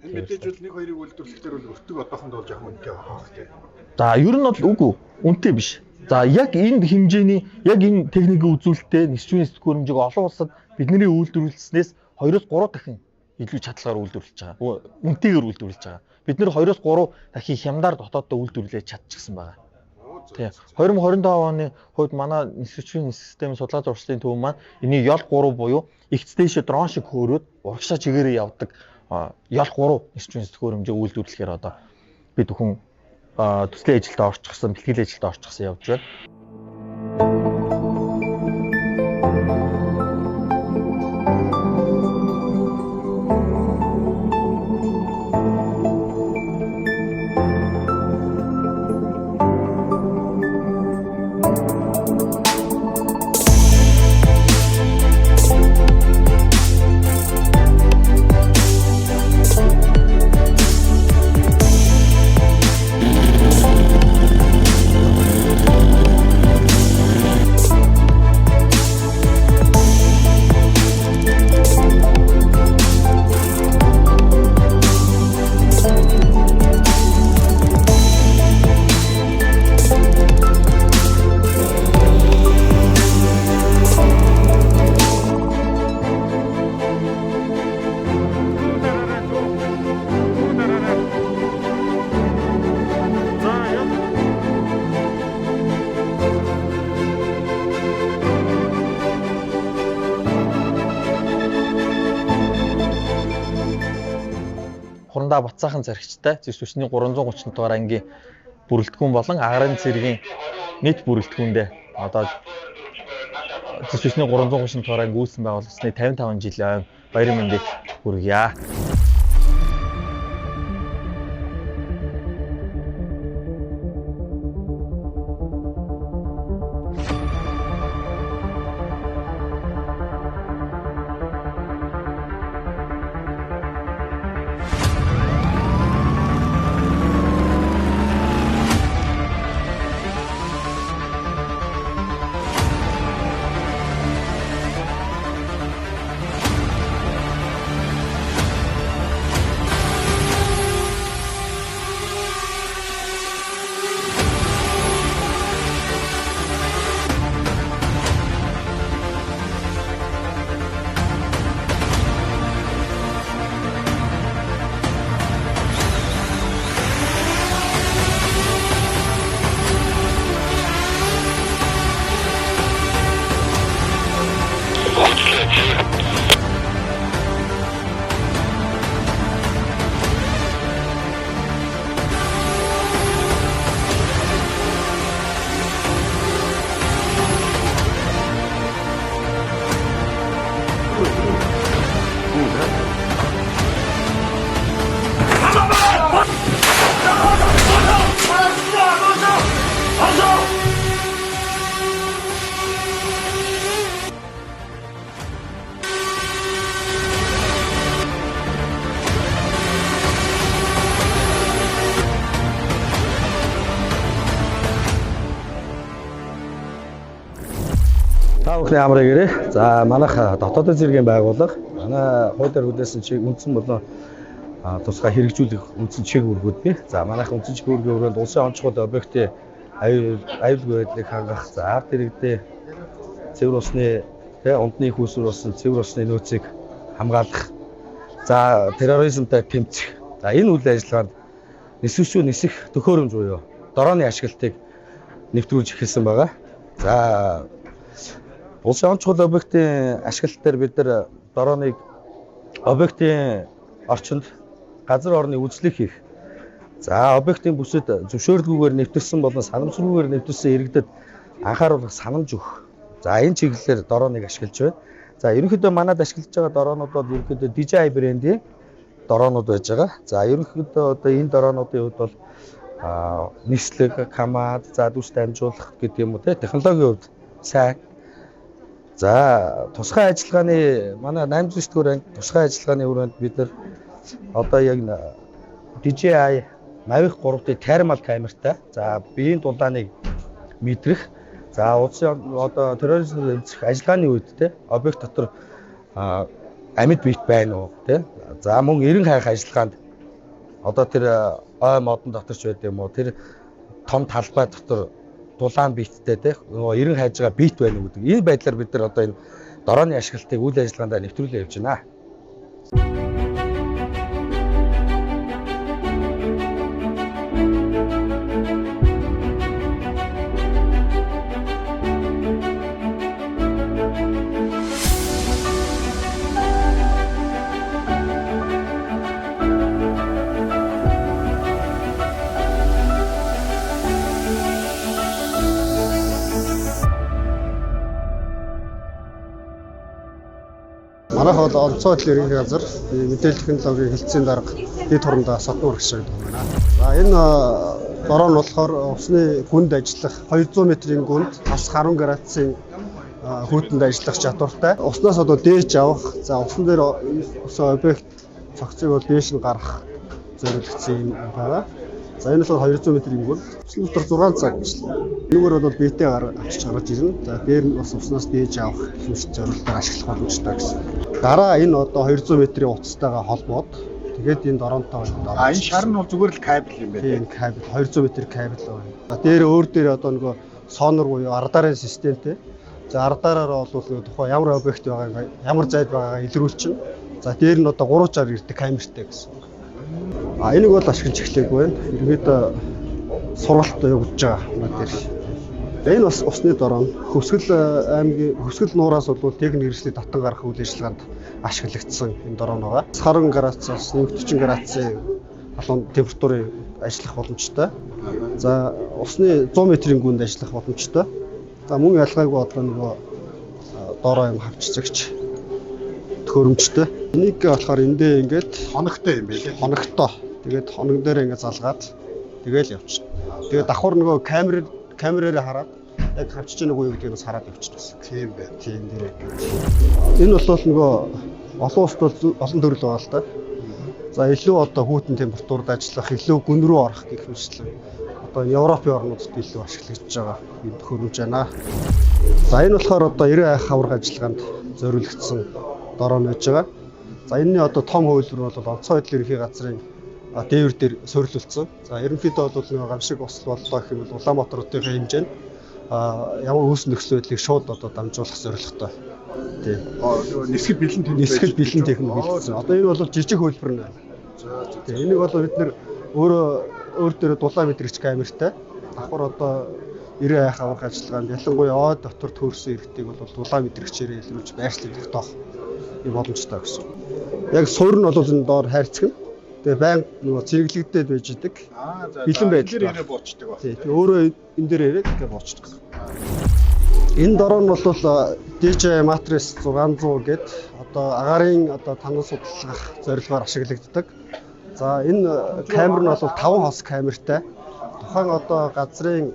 Энэ мэдээж бол нэг хоёрыг үйлдвэрлэхдээ бол өртөг одоохондоо бол жоохон үнэтэй байгаа тийм. За ер нь бол үгүй үнэтэй биш. За яг энэ хэмжээний яг энэ техникийн үзүүлэлттэй нисвийн төхөөрөмжийг олон улсад бидний үйлдвэрлэснээс 2-3 дахин илүү чадлагаар үйлдвэрлэж байгаа. Үнэтэйгээр үйлдвэрлэж байгаа. Бид нэр 2-3 дахин хямдаар дотооддоо үйлдвэрлэж чадчихсан байгаа. Тийм. 2025 оны хувьд манай нисвийн системийн судалгаа зуршлын төв маань энийг ял 3 буюу ихц дээшээ дрон шиг хөөрөөд урагшаа чигээрээ явдаг ял 3 нисвийн төхөөрөмжийг үйлдвэрлэхээр одоо бид бүхэн төслийн ажилд орчихсон, бэлтгэлийн ажилд орчихсон явж байна. Хурандаа Батсаахан зархичтай зэс түвшний 330 дугаар ангийн бүрэлдэхүүн болон агарын цэргийн нийт бүрэлдэхүүндээ одоо зэс түвшний 330 дугаар анги үүсгэн байгуулсны 55 жилийн ойн баярын мэндийг хүргье. Та бүхний амар гэрээ. За манайх дотоодын зэргийн байгууллага Манай хуулиар хүлээсэн чиг үндсэн болон тусгай хэрэгжүүлэх үндсэн чиг үүргүүд бий. За манайх үндсэн чиг үүргийн хүрээнд улсын онцгой объектын аюулгүй байдлыг хангах, за ард иргэдийн цэвэр усны ундны их усүр болсон цэвэр усны нөөцийг хамгаалах, за терроризмтай тэмцэх. За энэ үйл ажиллагаанд нисвшүү нисэх төхөөрөмж буюу дорооны ашиглалтыг нэвтрүүлж эхэлсэн байгаа. За улсын онцгой объектын ашиглалт дээр бид нар дорооныг объектын орчинд газар орны үзлэг хийх. За объектын бүсэд зөвшөөрлгүйгээр нэвтэрсэн болон санамсаргүйгээр нэвтэрсэн иргэдэд анхааруулах санамж өгөх. За энэ чиглэлээр дорооныг ашиглаж байна. За ерөнхийдөө манад ашиглаж байгаа дороонууд бол ерөнхийдөө DJI брендийн дороонууд байж байгаа. За ерөнхийдөө одоо энэ дороонуудын хувьд бол нислэг, камад, за дүрс дамжуулах гэдэг юм уу те технологийн хувьд сайн. За тусгай ажиллагааны манай 809 дугаар анги тусгай ажиллагааны хүрээнд бид нар одоо яг DJI Mavic 3D thermal камертай за биеийн дулааныг мэдрэх, за улсын одоо терроризмыг эвдэх ажиллагааны үед те объект дотор амьд биет байна уу те. За мөн эрен хайх ажиллагаанд одоо тэр ой модон дотор ч байд юм уу тэр том талбай дотор дулаан биеттэй те нөгөө эрен хайж байгаа биет байна уу гэдэг энэ байдлаар бид нар одоо энэ дорооны ашиглалтыг үйл ажиллагаандаа нэвтрүүлээ явж байна. Манайх бол онцгой байдлын ерөнхий газар мэдээлэл технологийн хэлтсийн дарга дэд хурмдаа соднуур гişэг гэдэг байна. За энэ дороо нь болохоор усны гүнд ажиллах 200 метрийн гүнд тас 10 градусын хүүтэнд ажиллах чадвартай. Уснаас одоо дээж авах, за усан дээр усан объект цогцыг бол дээш нь гаргах зориулагдсан юм байгаа. За энэ болохоор 200 метрийн гүнд. Усан дотор 6 цаг ажиллана. Энэгээр бол биетэй авчиж гаргаж ирнэ. За дээр нь бас уснаас дээж авах гэх зорилгоор ашиглах боломжтой гэсэн. Дараа энэ одоо 200 метрийн утастайгаа холбоод тэгээд энэ дороонтой холбоод. А энэ шар нь бол зүгээр л кабель юм байна. Тийм кабель 200 метр кабель байна. За дээр өөр дээр одоо нөгөө сонор буюу ардарын системтэй. За ардаараа бол нөгөө тухайн ямар объект байгааг ямар зайд байгаагаа илрүүлчихнэ. За дээр нь одоо 360 ирдэг камертай гэсэн. А энийг бол ашиглаж эхлэегүй байна. Ерөнхийдөө сургалт явагдаж байгаа манай дээр. Энэ бас усны дороо Хөвсгөл аймгийн Хөвсгөл нуураас бол техник хэрэгслийг татан гаргах үйл ажиллагаанд ашиглагдсан энэ дороо байгаа. 10 градусаас 40 градусын халуун температурын ажиллах боломжтой. За усны 100 метрийн гүнд ажиллах боломжтой. За мөн ялгаагүй одоо нөгөө дороо юм хавчлагч төхөөрөмжтэй. Энийг болохоор эндээ ингээд хоногтой юм байлээ. Хоногтой. Тэгээд хоног дээр ингээд залгаад тэгэл явчихна. Тэгээд давхар нөгөө камераараа хараад яг хавчиж байгаа үгүй гэдгийг бас хараад явчихна гэсэн. Тийм байна. Тийм дээрээ. Энэ бол нөгөө олон улсад бол олон төрөл байгаа л да. За илүү одоо хүйтэн температурд ажиллах, илүү гүн рүү орох гэх мэтлэн одоо Европын орнуудад илүү ашиглагдж байгаа юм төхөөрөмж байна. За энэ болохоор одоо 90 айх аврах ажиллагаанд зориулагдсан дороо байж байгаа. За энэний одоо том хувилбар бол онцгой байдлын ерөнхий газрын дээвэр дээр суурилуулсан. За ерөнхийдөө бол нэг гамшиг осол боллоо гэх юм бол Улаанбаатар хотын хэмжээнд ямар үүс нөхцөл байдлыг шууд одоо дамжуулах зорилготой. Тийм. Нисгэл бэлэн техник. Нисгэл бэлэн техник бэлдсэн. Одоо энэ бол жижиг хувилбар нь байна. Тийм. Энийг бол бид нэр өөрөө өөр дээрээ дулаан мэдрэгч камертай давхар одоо 90 айх аврах ажиллагаанд ялангуяа ой дотор төрсэн иргэдийг бол дулаан мэдрэгчээрээ илрүүлж байршлыг тогтоох юм боломжтой гэсэн. Яг суурь нь бол энэ доор хайрцаг нь. Тэгээ байнга нөгөө цэнэглэгдээд байж идэг. Бэлэн байдал. Энэ дээр ирээ буучдаг ба. Тийм. Өөрөө энэ дээр ирээд тэгээ буучдаг. Энэ дороо нь бол DJI Matrix 600 гээд одоо агаарын одоо танал судалгаах зорилгоор ашиглагддаг. За энэ камер нь бол 5 хос камертай. Тухайн одоо газрын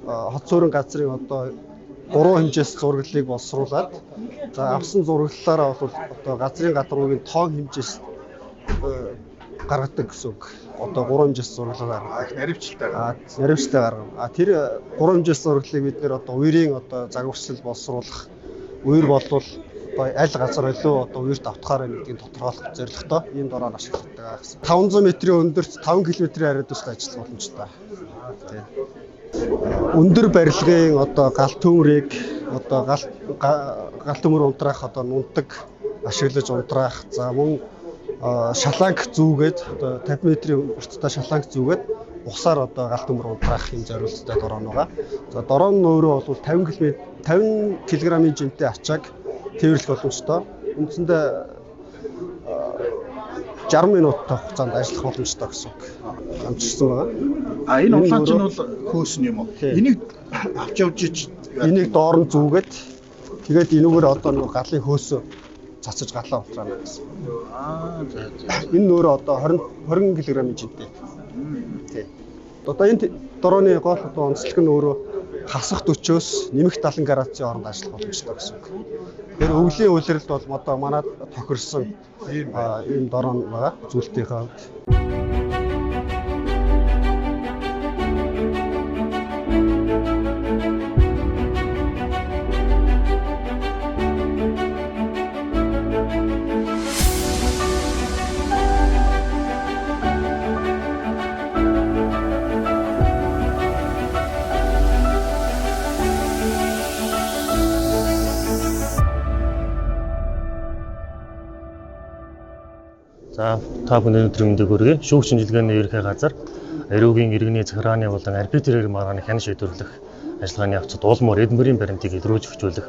хот суурин газрын одоо 3 хэмжээс зураглалыг боловсруулад за авсан зураглалаараа бол одоо газрын гадруугийн тоон хэмжээс гаргадаг гэсэн үг. Одоо 3 хэмжээс зураглалаар их наривчлалтай. Наривчлалтай гаргана. А тэр 3 хэмжээс зураглалыг бид нэр одоо үерийн одоо загварчлал боловсруулах үер болвол Одоо аль газар илүү одоо үерт автахаар байна гэдгийг тодорхойлох зорилготой ийм дрон ашигладаг гэсэн. 500 метрийн өндөрт 5 км-ийн радиуст ажиллах боломжтой. Тийм. Өндөр барилгын одоо гал төмрийг одоо гал төмөр унтраах одоо нунтаг ашиглаж унтраах. За мөн шаланг зүүгээд одоо 50 метрийн урттай шаланг зүүгээд усаар одоо гал төмөр унтраах юм зориулттай дрон байгаа. За дрон нь өөрөө бол 50 кг-ийн жинтэй ачааг тээвэрлэх боломжтой. Үндсэндээ 60 минут хугацаанд ажиллах боломжтой гэсэн үг. Амжирсан байгаа. А энэ улаан чинь бол хөөсөн юм уу? Энийг авч явж ич энийг доор нь зүүгээд тэгээд энүүгээр одоо нэг галын хөөсөө цацаж галаа унтраана гэсэн. Аа за за. Энэ нөөрэ одоо 20 кг-ийн жинтэй. Тий. Одоо энэ дроны гол одоо онцлог нь өөрөө хасах 40-оос нэмэх 70 градусын хооронд ажиллах боломжтой гэсэн үг. Тэр өвлийн улиралд бол одоо манад тохирсон ийм дрон байгаа зүйлтийнхээ хувьд. За та бүхэн өнөөдрийн мэндийг хүргэе. Шүүх шинжилгээний ерөнхий газар Эрүүгийн иргэний захиргааны болон арбитр маргааны хяналт шийдвэрлэх ажиллагааны явцад улмөр эд мөрийн баримтыг илрүүлж хөгжүүлэх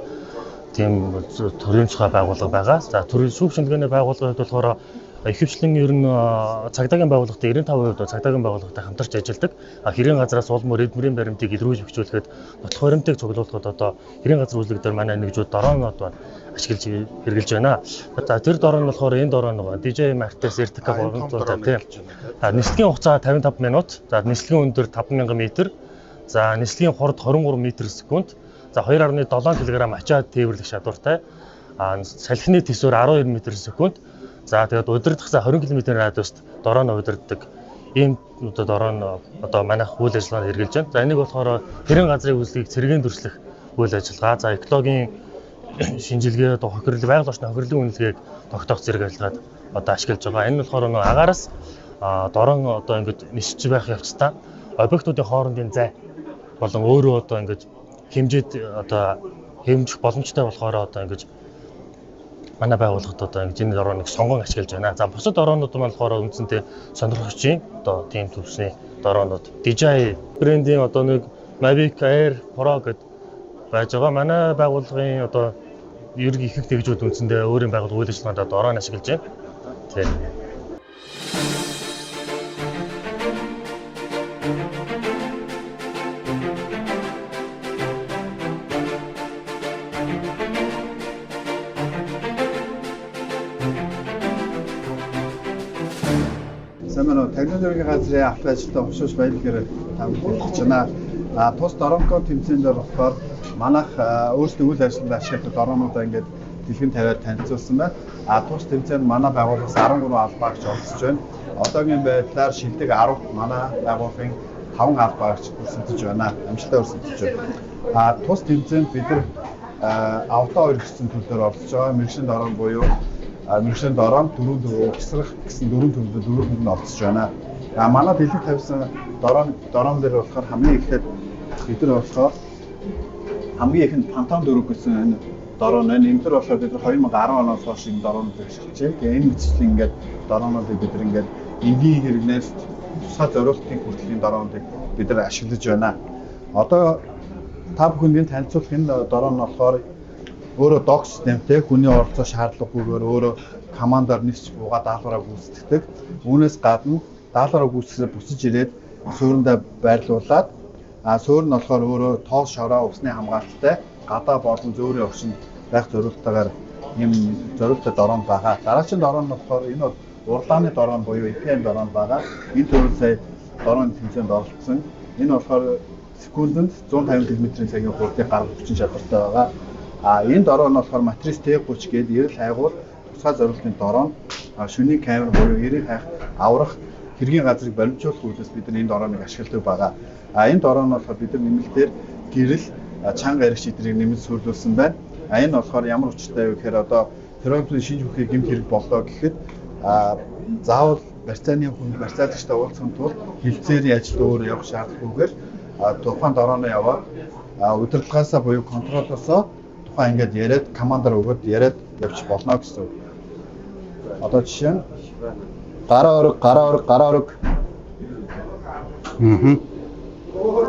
тийм төрийн тухай байгууллага байгаа. За төрийн шүүх шинжилгээний байгууллагын хувьд болохоор ихэвчлэн ер нь цагдаагийн байгууллагатай 95% цагдаагийн байгууллагатай хамтарч ажилладаг. Хэрийн газраас улмөр эд мөрийн баримтыг илрүүлж хөгжүүлэхэд нотлох баримтыг цуглуулахад одоо хэрийн газар үзлэг дээр манай нэгжүүд дронууд байна ашиглаж хэрэгжилж байна. За тэр дрон нь болохоор энэ дрон нөгөө DJI Matic RTK 300 тийм. За нислэгийн хугацаа 55 минут. За нислэгийн өндөр 5000 м. За нислэгийн хурд 23 м/секунд. За 2.7 кг ачаа тээвэрлэх чадвартай. А салхины төсвөр 12 м/секунд. За тэгээд удирдах за 20 км радиуст дрон удирддаг ийм одоо дрон одоо манайх үйл ажиллагаанд хэрэгжилж байна. За энийг болохоор хэрийн газрын үйлчлэгийг цэргийн дүрслэх үйл ажиллагаа. За экологийн шинжилгээ, хохирол, байгаль орчны хохирлын үнэлгээг тогтоох зэрэг ажиллагаад одоо ашиглаж байгаа. Энэ нь болохоор нөгөө агаараас дрон одоо ингэж нисэж байх явцдаа объектуудын хоорондын зай болон өөрөө одоо ингэж хэмжээд одоо хэмжих боломжтой болохоор одоо ингэж манай байгууллагад одоо ингэж энэ дроныг сонгон ашиглаж байна. За бусад дронууд маань болохоор үндсэндээ сонирхогчийн одоо тийм төвшний дронууд. DJI брендийн одоо нэг Mavic Air Pro гэдэг байж байгаа. Манай байгууллагын одоо ерөнхий ихэнх нэгжүүд үндсэндээ өөрийн байгууллага үйл ажиллагаанд дрон ашиглаж байна. Тийм. Сайн байна уу? Танин дөрвийн газрын авто ажилтаа хошууш баярлалаар та бүхэнд хэлж байна. Тус Доронко тэмцээн дээр болохоор манайх өөрсдөө үйл ажиллагаанд ашигладаг дронуудаа ингээд дэлгэн тавиад танилцуулсан байна. Тус тэмцээнд манай байгууллагаас 13 албаагч оролцож байна. Одоогийн байдлаар шилдэг 10 манай байгууллагын 5 албаагч өрсөлдөж байна. Амжилттай өрсөлдөж байна. Тус тэмцээнд бид нар авто 2 гэсэн төрлөөр оролцож байгаа. Мэргэшин дрон буюу мэргэшин дрон 4 4 угсрах гэсэн дөрвөн төрлөөр дөрвөнд нь оролцож байна. Манай дэлгэн тавьсан дрон дээр болохоор хамгийн эхлээд бид нар болохоор хамгийн ихэнд Phantom 4 гэсэн энэ дрон байна. Энэ төр болохоор бид нар 2010 оноос хойш энэ дронуудыг ашиглаж байна. Тэгээ энэ мэтчлэн ингээд дронуудыг бид нар ингээд энгийн хэрэгнээс тусгай зориултын хүртэлийн дронуудыг бид нар ашиглаж байна. Одоо та бүхэнд энэ танилцуулах энэ дрон нь болохоор өөрөө док системтэй хүний оролцоо шаардлагагүйгээр өөрөө командаар нисч буугаа даалгавраа гүйцэтгэдэг. Үүнээс гадна даалгавраа гүйцэтгэсээр буцаж ирээд суурьндаа байрлуулад суурь нь болохоор өөрөө тоос шороо усны хамгаалттай гадаа болон зөөрийн орчинд байх зориулттайгаар ийм зориулттай дрон байгаа. Дараагийн дрон нь болохоор энэ бол урлааны дрон буюу APM дрон байгаа. Энэ төрөл сая дрон тэмцээнд оролцсон. Энэ болохоор секундэд 150 км-ийн цагийн хурдыг гаргах хүчин чадвартай байгаа. Энэ дрон нь болохоор Matrix T30 гээд эрэл хайгуул тусгай зориултын дрон, шөнийн камер буюу эрийг хайх, аврах хэргийн газрыг баримтжуулах үйлээс бид нар энэ дроныг ашигладаг байгаа. Энэ дрон нь болохоор бид нар нэмэлтээр гэрэл, чанга аригч эдрийг нэмэлт суйрлуулсан байна. А энэ болохоор ямар учиртай вэ гэхээр одоо терроризмын шинж бүхий гэмт хэрэг боллоо гэхэд заавал барьцааны хүн барьцаалагчтай уулзахын тулд хилцээрийн ажилд өөр явах шаардлагагүйгээр тухайн дорооно яваад удирдлагаасаа буюу контролоосоо тухайн ингээд яриад командаар өгөөд яриад явчих болно гэсэн үг. Одоо жишээ нь гараа өрг, гараа өрг, гараа өрг.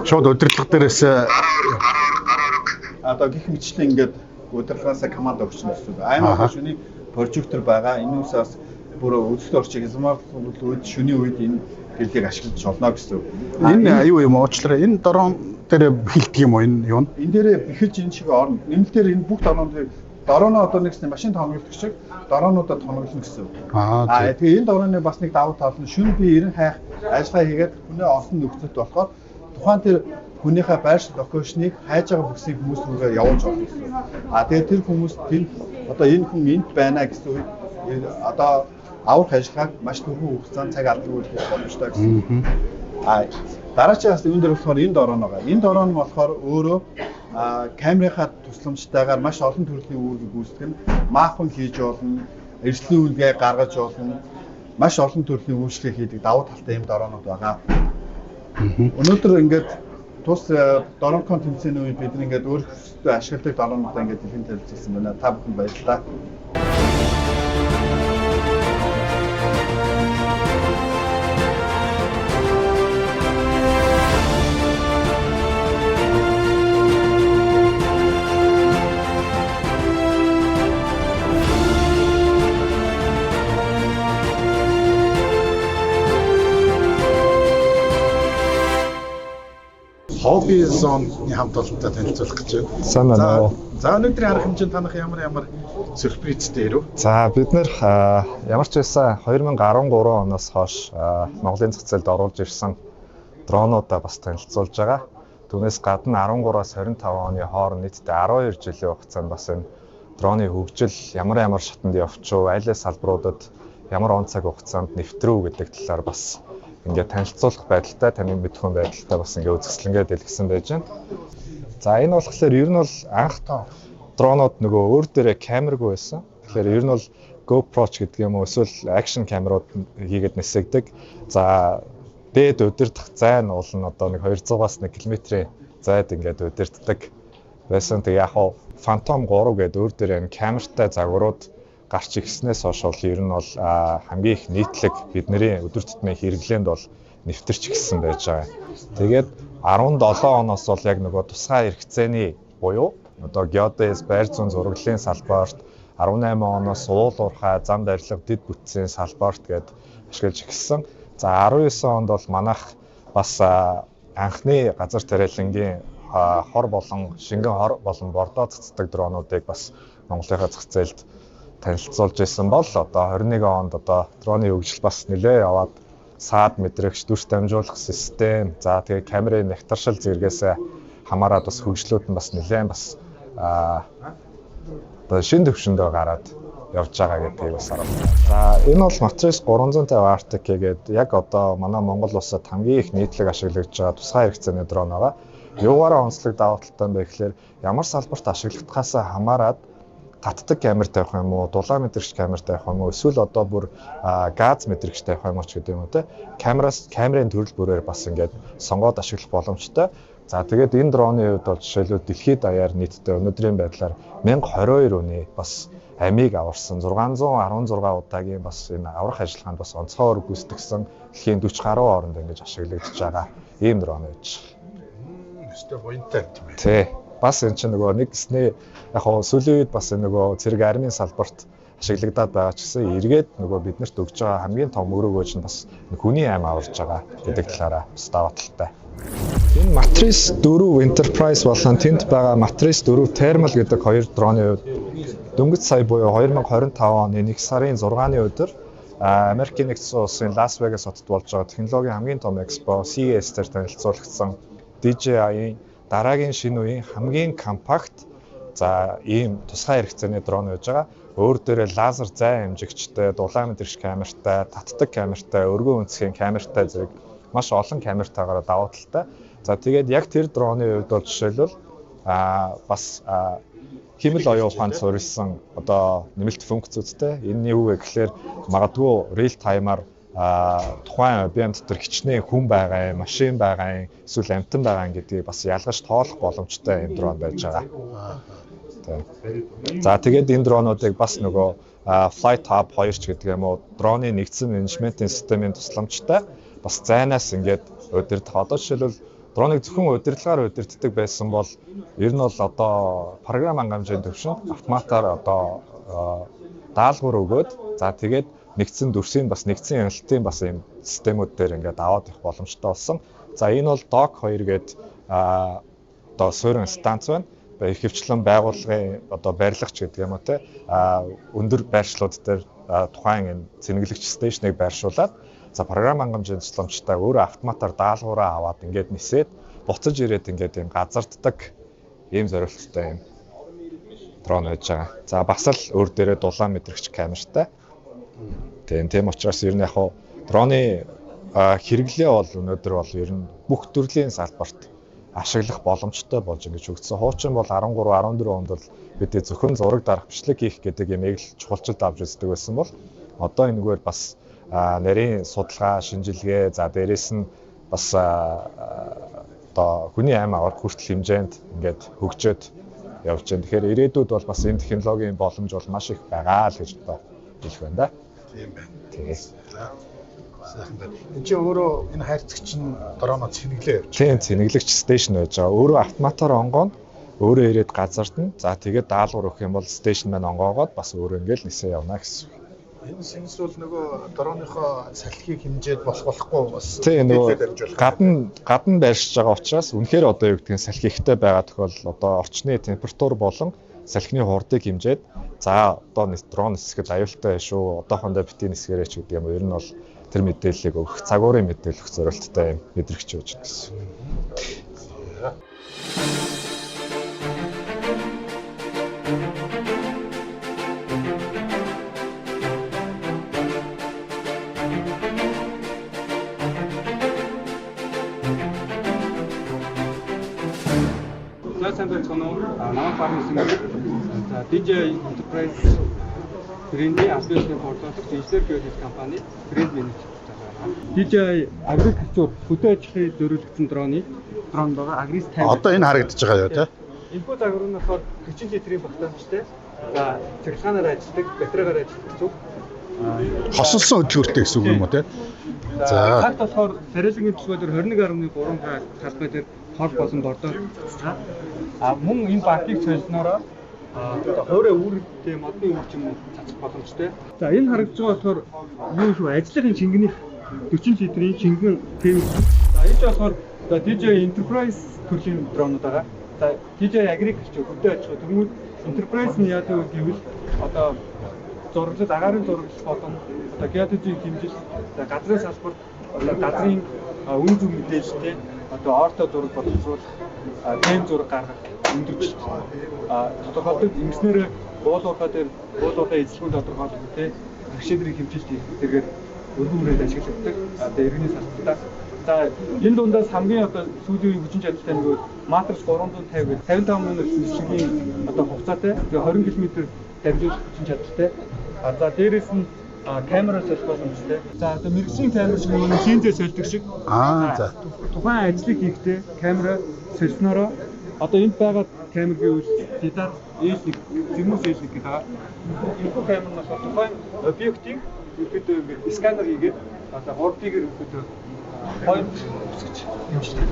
Шууд удирдлага дээрээс одоо гих мэтчлэн ингээд удирдлагаасаа команд өгч гэсэн үг. Аа энэ шүний прожектор байгаа. Энүүс бас бүр үзэгт орчиг хязгаарлалт үед шүний үед энэ гэрлийг ашиглаж болно гэсэн үг. Энэ аюу юм уучлаарай. Энэ дрон дээр бэхэлдэг юм уу энэ юу? Энэ дээр бэхэлж энэ шиг орно. Нэмэлтээр энэ бүх дронуудыг дроноо одоо нэгсний машин тоноглох шиг дроонуудаа тоноглоно гэсэн үг. Аа тэгээ энэ дроны бас нэг давуу тал нь шүн би 90 хайх ажиллагаа хийгээд хүнээ олсон нөхцөлд болохоор тухайн тэр хүнийхээ байршил локейшнийг хайж байгаа бүсийг хүмүүс рүүгээ явуулж олно гэсэн үг. А тэгээ тэр хүмүүс тэнд одоо энэ хүн энд байна гэсэн үед одоо аврах ажиллагааг маш түргэн хугацаанд цаг алдаггүй хийх боломжтой гэсэн. А дараачаас энэ дээр болохоор энэ дрон байгаа. Энэ дрон нь болохоор өөрөө камерынхаа тусламжтайгаар маш олон төрлийн үүргийг гүйцэтгэх нь маапан хийж болно, эрсдлийн үнэгээ гаргаж болно, маш олон төрлийн үйлчлэг хийдэг давуу талтай юм дронууд байгаа. Өнөөдөр ингээд тус дронкон тэмцээний үед бид ингээд өөрсдөө ашигладаг дронуудаа ингээд дэлхийн танилцуулсан байна. Та бүхэн баярлалаа. Hobby Zone-ны хамт олонтой танилцуулах гэж байна. Сайн байна уу? За өнөөдрийн арга хэмжээнд танах ямар ямар сюрпризтэй ирв? За бид нэр ямар ч байсан 2013 оноос хойш Монголын зах зээлд оруулж ирсэн дронуудаа бас танилцуулж байгаа. Түүнээс гадна 13-аас 25 оны хооронд нийтдээ 12 жилийн хугацаанд бас энэ дроны хөгжил ямар ямар шатанд явчихв, аль аль салбаруудад ямар он цаг хугацаанд нэвтрүү гэдэг талаар бас ингээд танилцуулах байдалтай, таны мэдхүйн байдалтай бас ингээд үзэсгэлэнгээ дэлгэсэн байж байна. За энэ болохоор ер нь бол анх дронууд нөгөө өөр дээрээ камергүй байсан. Тэгэхээр ер нь бол GoPro ч гэдэг юм уу эсвэл акшн камерууд хийгээд нисэгдэг. За дээд удирдах зай нь уул нь одоо нэг 200-аас 1 км-ийн зайд ингээд удирддаг байсан. Тэгээ яг хав Phantom 3 гэдэг өөр дээрээ энэ камертай загварууд гарч ирснээс хойш бол ер нь бол хамгийн их нийтлэг бидний өдөр тутмын хэрэглээнд бол нэвтэрч эхэлсэн байж байгаа. Тэгээд 17 оноос бол яг нөгөө тусгай хэрэгцээний буюу одоо геодез, байр зүйн зураглалын салбарт 18 оноос уул уурхай, зам барилга, дэд бүтцийн салбарт гээд ашиглаж эхэлсэн. За 19 онд бол манайх бас анхны газар тариалангийн хор болон шингэн хор болон бордоо цацдаг дронуудыг бас Монголынхаа зах зээлд танилцуулж исэн бол одоо 21 онд одоо дроны хөгжил бас нэлээ яваад саад мэдрэгч, дүрс дамжуулах систем, за тэгээ камерын нягтаршил зэргээс хамаарат бас хөгжлүүд нь бас нэлээд бас одоо шин төвшөндөө гараад явж байгаа гэдгийг бас харуулна. За энэ бол Matrice 350 Arctic гэдэг яг одоо манай Монгол улсад хамгийн их нийтлэг ашиглагдж байгаа тусгай хэрэгцээний дрон байгаа. Юугаараа онцлог давуу талтай юм бэ гэхээр ямар салбарт ашиглагдахаас хамаарат татдаг камер тавих юм уу, дулаан мэдрэгч камер тавих юм уу, эсвэл одоо бүр газ мэдрэгч тавих юм уу ч гэдэг юм уу те. Камераас камерын төрөл бүрээр бас ингээд сонгоод ашиглах боломжтой. За тэгээд энэ дроны хувьд бол жишээлбэл дэлхийд даяар нийтдээ өнөөдрийн байдлаар 1022 үний бас амийг аварсан 616 удаагийн бас энэ аврах ажиллагаанд бас онцгой үүрэг гүйцэтгэсэн дэлхийн 40 гаруй оронд ингэж ашиглагдаж байгаа ийм дрон байж. Өстой буянтай юм байна. Тий. Бас энэ чинь нөгөө нэг гэсний яг хоо сүүлийн үед бас нөгөө цэрэг армийн салбарт ашиглагдаад байгаа ч гэсэн эргээд нөгөө биднэрт өгж байгаа хамгийн том өрөөгөөж нь бас хүний ам аварж байгаа гэдэг талаараа бас даваа талтай. Энэ Matrice 4 Enterprise болон тэнд байгаа Matrice 4 Thermal гэдэг хоёр дроны хувьд дөнгөж сая буюу 2025 оны 1 сарын 6-ны өдөр Америкийн нэгдсэн улсын Лас Вегас хотод болж байгаа технологийн хамгийн том экспо CES дээр танилцуулагдсан DJI-ийн дараагийн шинэ үеийн хамгийн компакт за ийм тусгай хэрэгцээний дрон байж байгаа. Өөр дээрээ лазер зай хэмжигчтэй, дулаан мэдрэгч камертай, татдаг камертай, өргөн өнцгийн камертай зэрэг маш олон камертайгаар давуу талтай. За тэгээд яг тэр дроны хувьд бол жишээлбэл Бас хиймэл оюун ухаанд суурилсан одоо нэмэлт функцүүдтэй. Энэний юу вэ гэхээр магадгүй real time-аар тухайн объем дотор хичнээн хүн байгаа юм, машин байгаа юм, эсвэл амьтан байгаа юм гэдгийг бас ялгаж тоолох боломжтой юм дрон байж байгаа. За тэгээд энэ дронуудыг бас нөгөө Flight Hub 2 ч гэдэг юм уу, дроны нэгдсэн менежментийн системийн тусламжтай бас зайнаас ингээд удирдах. Одоо жишээлбэл дроныг зөвхөн удирдлагаар удирддаг байсан бол ер нь бол одоо програм хангамжийн төвшөнд автоматар одоо даалгавар өгөөд, за тэгээд нэгдсэн дүрсийн бас нэгдсэн хяналтын бас ийм системүүд дээр ингээд аваад явах боломжтой болсон. За энэ бол Dock 2 гээд одоо суурин станц байна. Ихэвчлэн байгууллагын одоо барилгач гэдэг юм уу те, өндөр байршлууд дээр тухайн энэ цэнэглэгч station-ыг байршуулад, за програм хангамжийн тусламжтай өөрөө автоматар даалгавраа аваад ингээд нисээд буцаж ирээд ингээд ийм газарддаг ийм зориулттай юм дрон байж байгаа. За бас л өөр дээрээ дулаан мэдрэгч камертай. Тийм учраас ер нь яг хуу дроны хэрэглээ бол өнөөдөр бол ер нь бүх төрлийн салбарт ашиглах боломжтой болж ингэж өгсөн. Хуучин бол 13 14 онд бол бид зөвхөн зураг дарах, бичлэг хийх гэдэг юмыг л чухалчилд авч үздэг байсан бол одоо энэгээр бас нарийн судалгаа, шинжилгээ, за дээрэс нь бас одоо хүний амь аврах хүртэл хэмжээнд ингээд хөгжөөд явж байна. Тэгэхээр ирээдүйд бол бас энэ технологийн боломж бол маш их байгаа л гэж одоо хэлэх байна да. Тийм байна. Тэгээ. Сайхан байна. Энд чинь өөрөө энэ хайрцагч нь дроноо цэнэглээ явж. Тийм, цэнэглэгч station байж байгаа. Өөрөө автоматар онгоно, өөрөө ирээд газардна. За тэгээд даалгавар өгөх юм бол station маань онгоогоод бас өөрөө ингээл нисээ явна гэсэн. Энэ сэнс бол нөгөө дроныхоо салхийг хэмжээд болох болохгүй бас тийм нөгөө гадна байршиж байгаа учраас үнэхээр одоо юу гэдгийг салхи ихтэй байгаа тохиолдолд одоо орчны температур болон салхины хурдыг хэмжээд, за одоо дрон нисэхэд аюултай шүү, одоохондоо битгий нисгээрэй ч гэдэг юм. Ер нь бол тэр мэдээллийг өгөх, цагуурын мэдээлэл өгөх зорилттой юм мэдрэгч байж байна гэсэн. За сайн байцгаана уу? Намайг Фармасын за DJI Enterprise брендийн аль биесны борлуулагч инженер геодез компани брэнд менежер байгаа. DJI Agriculture хөдөө аж ахуйд зориулагдсан дрон байгаа. Agris 50. Одоо энэ харагдаж байгаа юу те? Энэхүү загвар нь болохоор 40 литрийн багтаамжтай. За цахилгаанаар ажилладаг, батарейгаар ажилладаг зүг. Хосолсон хөдөлгөөртэй гэсэн үг юм уу те? За цагт болохоор царайлангийн төлбөр дээр 21.3 талбай дээр хол болон бордоо цацгаа. А мөн энэ банкыг солиноороо одоо хуурай үүрэгтэй модны үүр ч юм уу цацах боломжтой. За энэ харагдж байгаа болохоор юу шүү, ажлын шингэнийх 40 литрийн шингэн тээвэр. За энэ ч болохоор за DJI Enterprise төрлийн дронууд байгаа. За DJI Agriculture хөдөө аж ахуй. Тэгмүүд Enterprise нь яадаг вэ гэвэл одоо зураглал, агаарын зураглал болон одоо геодезийн хэмжил, за газрын салбарт одоо газрын үн зөв мэдээлэлтэй одоо орто зураг боловсруулах, тэм зураг гаргах өндөрчлөлт тодорхойлдог. Ингэснээр уулуурхай дээр уулуурхай эзлэхүүн тодорхойлдог тий агшээдрийн хэмжилт хийх зэрэгээр өргөн хүрээнд ашиглагддаг. Одоо иргэний салбартаа. За энэ дундаас хамгийн одоо сүүлийн үеийн хүчин чадалтай нэг Matrix 350 гэдэг 55 минут нислэгийн одоо хугацаатай, тэгээ 20 км дамжуулах хүчин чадалтай. За дээрээс нь камера солих боломжтой. За одоо мэргэжлийн камер шиг нөгөө линзээ сольдог шиг. За. Тухайн ажлыг хийхдээ камера сольсноороо одоо энд байгаа камер гэвэл LiDAR L1, Zemus L1 гэдэг байгаа. Энэхүү камер нь болохоор тухайн объектыг ерөөдөө ингээд сканер хийгээд одоо 3D-гээр ерөөдөө point үсгэж хэмждэг.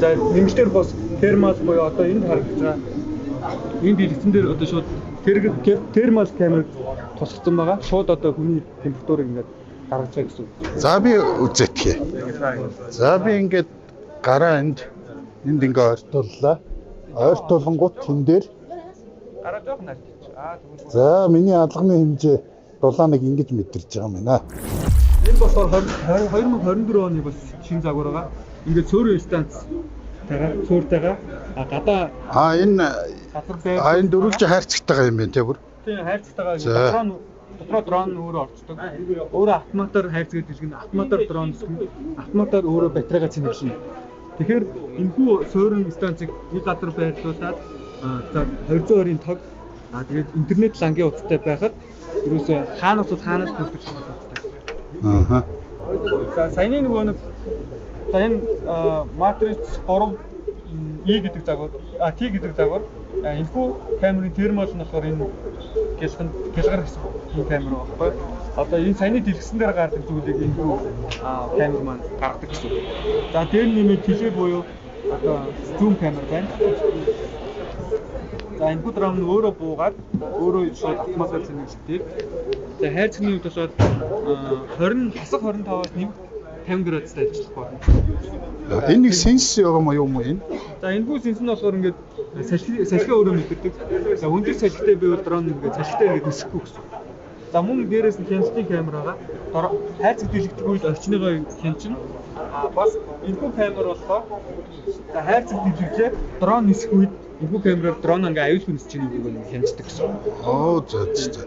За нэмэлтээр бас thermal буюу одоо энд харагдаж байгаа энэ дэлгэцэн дээр одоо шууд термал камер тусгацсан байгаа. Шууд одоо хүний температурыг ингээд гаргаж байгаа гэсэн үг. За би үзээтгэе. За би ингээд гараа энд ингээ ойртууллаа. Ойртуулангууд тэн дээр гараа жоох нартчих. Аа тэгвэл за миний алганы хэмжээ дулааныг ингэж мэдэрч байгаа юм байна. Энэ болохоор 2024 оны бас шинэ загвар байгаа. Ингээд цөөрөн станц цөөртэйгээ гадаа энэ газар байр. Энэ дөрвөлжин хайрцагтайгаа юм байна те бүр. Тийм, хайрцагтайгаа дрон дотроо дрон өөрөө орцдог. Өөрөө автоматар хайрцагаа дэлгэнэ, автоматар дрон нисгэнэ, автоматар өөрөө батарейгаа цэнэглэнэ. Тэгэхээр энэхүү суурин станцыг нэг газар байрлуулад за 220-ын тог тэгээд интернет лангийн утастай байхад ерөөсөө хаанаас бол хаанаас төлөх утастай. Аа. За саяны нөгөө нэг за энэ Matrix 3 E гэдэг загвар, T гэдэг загвар энэхүү камерын термал нь болохоор энэ гялган гялгар гэсэн энэ камер байхгүй. Одоо энэ саяны дэлгэсэн дээр гардаг зүйлийг энэхүү камер маань гаргадаг гэсэн. За дээр нэмээд теле буюу одоо зум камер байна. За энэхүү дрон нь өөрөө буугаад өөрөө шууд автоматар цэнэглэдэг. За хайрцагны хувьд болохоор 20 хасах 25-аас нэмэх 50 градустай ажиллах болно. Энэ нэг сенс байгаа юм уу юм энэ? За энэхүү сенс нь болохоор ингээд салхиа өөрөө мэддэг. За өндөр салхитай байвал дрон ингээд салхитай ингээд нисэхгүй гэсэн. За мөн дээрээс нь хяналтын камер байгаа. Хайрцаг дэлгэх үед орчныгоо хянчна. А бас энэхүү камер болохоор за хайрцаг дэлгэжээ дрон нисэх үед энэхүү камераар дрон ингээ аюулгүй нисэж байгаа үгийг нь хянчдаг гэсэн. Оо за за.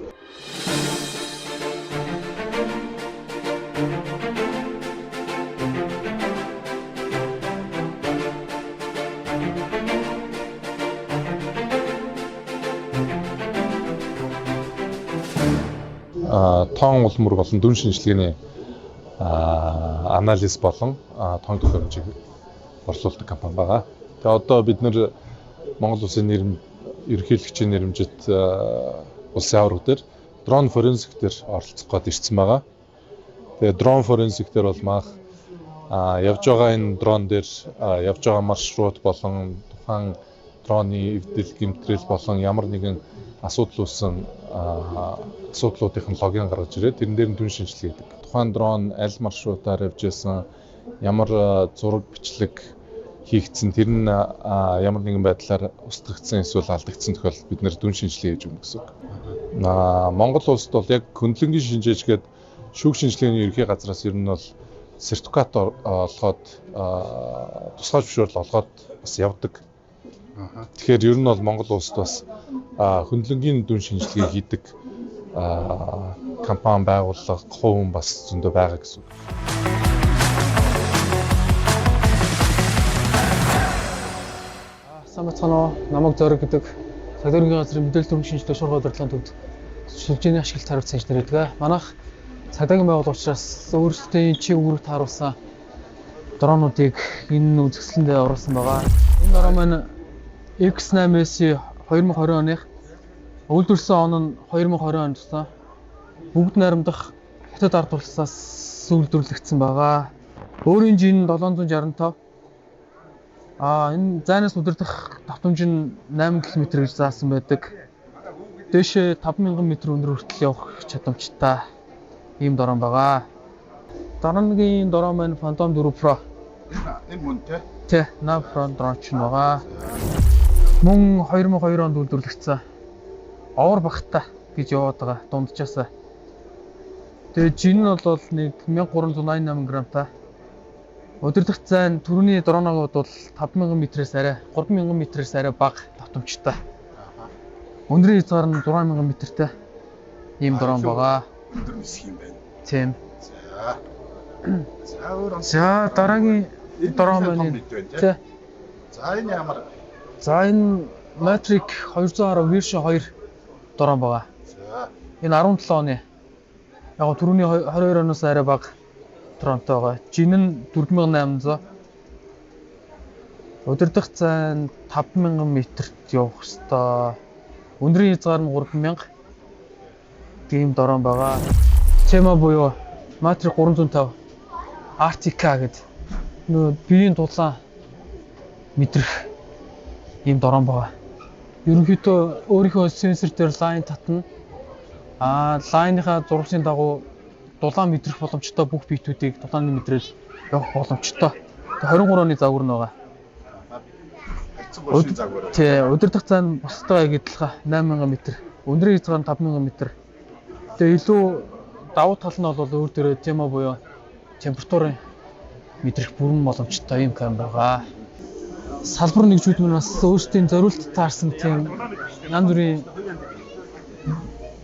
Тоон улмөр болон дүн шинжилгээний анализ болон тоон төхөөрөмжийг борлуулдаг компани байгаа. Тэгээ одоо бид нэр Монгол улсын ерөнхийлөгчийн нэрэмжит улсын аварга дээр дрон форензик дээр оролцох гээд ирсэн байгаа. Тэгээ дрон форензик дээр бол маах явж байгаа энэ дрон дээр явж байгаа маршрут болон тухайн дроны эвдэл гэмтрэл болон ямар нэгэн асуудал үүссэн асуудлуудын логин гаргаж ирээд тэрэн дээр нь дүн шинжилгээ хийдэг. Тухайн дрон аль маршрутаар явж байсан, ямар зураг бичлэг хийгдсэн, тэр нь ямар нэгэн байдлаар устгагдсан эсвэл алдагдсан тохиолдолд бид нэр дүн шинжилгээ хийж өгнө гэсэн үг. Монгол улсад бол яг хөндлөнгийн шинжээч гээд шүүх шинжилгээний ерөнхий газраас ер нь бол сертификат олгоод тусгай зөвшөөрөл олгоод бас явдаг. Тэгэхээр ер нь бол Монгол улсад бас хөндлөнгийн дүн шинжилгээ хийдэг компани байгууллага хувь хүн бас зөндөө байгаа гэсэн үг. Сайн бацгаана уу? Намайг Зориг гэдэг. Цагдаагийн газрын мэдээлэл дүрм шинжилгээ шуурхай удирдлагын төвд сүлжээний ашиглалт хариуцсан инженер байдаг. Манайх цагдаагийн байгууллага учраас өөрсдийн чиг үүрэг тааруулсан дронуудыг энэ үзэсгэлэндээ оруулсан байгаа. Энэ дрон маань X8S 2020 оных үйлдвэрлэсэн он нь 2020 онд тусан. Бүгд найрамдах Хятад ард улсаас үйлдвэрлэгдсэн байгаа. Өөрийн жин 765. Энэ зайнаас удирдах давтамж нь 8 км гэж заасан байдаг. Дээшээ 5000 м өндөр хүртэл явах чадамжтай ийм дрон байгаа. Дараагийн дрон маань Phantom 4 Pro. Энэ мөн те? Тэ, 8 Pro дрон ч байгаа. Мөн 2002 онд үйлдвэрлэгдсэн. Овор багтай гэж яваад байгаа дунджаасаа. Тэгээ жин нь бол нэг 1388 грамтай. Удирдах зайн түрүүний дроногод бол 5000 м-ээс арай 3000 м-ээс арай бага давтамжтай. Өндрийн хязгаар нь 6000 м-тэй ийм дрон байгаа. Өндөр нисэх юм байна. Тийм. За. За өөр. За дараагийн дрон маань. Тэ. За энэ ямар? За энэ Matrix 210 version 2 дрон байгаа. За. Энэ 17 оны. Яг түрүүний 22 оноос арай бага дронтой байгаа. Жин нь 4800. Удирдах зай нь 5000 м-т явах хэвээр. Өндрийн хязгаар нь 3000. Тийм дрон байгаа. Тема буюу Matrix 350 RTK гэдэг нөө биеийн дулаан мэдрэх ийм дрон байгаа. Ерөнхийдөө өөрийнхөө сенсор дээр лайн татна. Лайныхаа зурагчийн дагуу дулаан мэдрэх боломжтой бүх биетүүдийг дулааны мэдрэл явах боломжтой. 23 оны загвар нь байгаа. Харьцан булшийн загвар. Тий, удирдах зай нь бусдаа яг адилхан 8000 м. Өндрийн хязгаар нь 5000 м. Тэгээ илүү давуу тал нь бол өөр дөрөө тема буюу температурын мэдрэх бүрэн боломжтой ийм камер байгаа. Салбар нэгжүүд мань бас өөрсдийн зориулт таарсан тийм янз бүрийн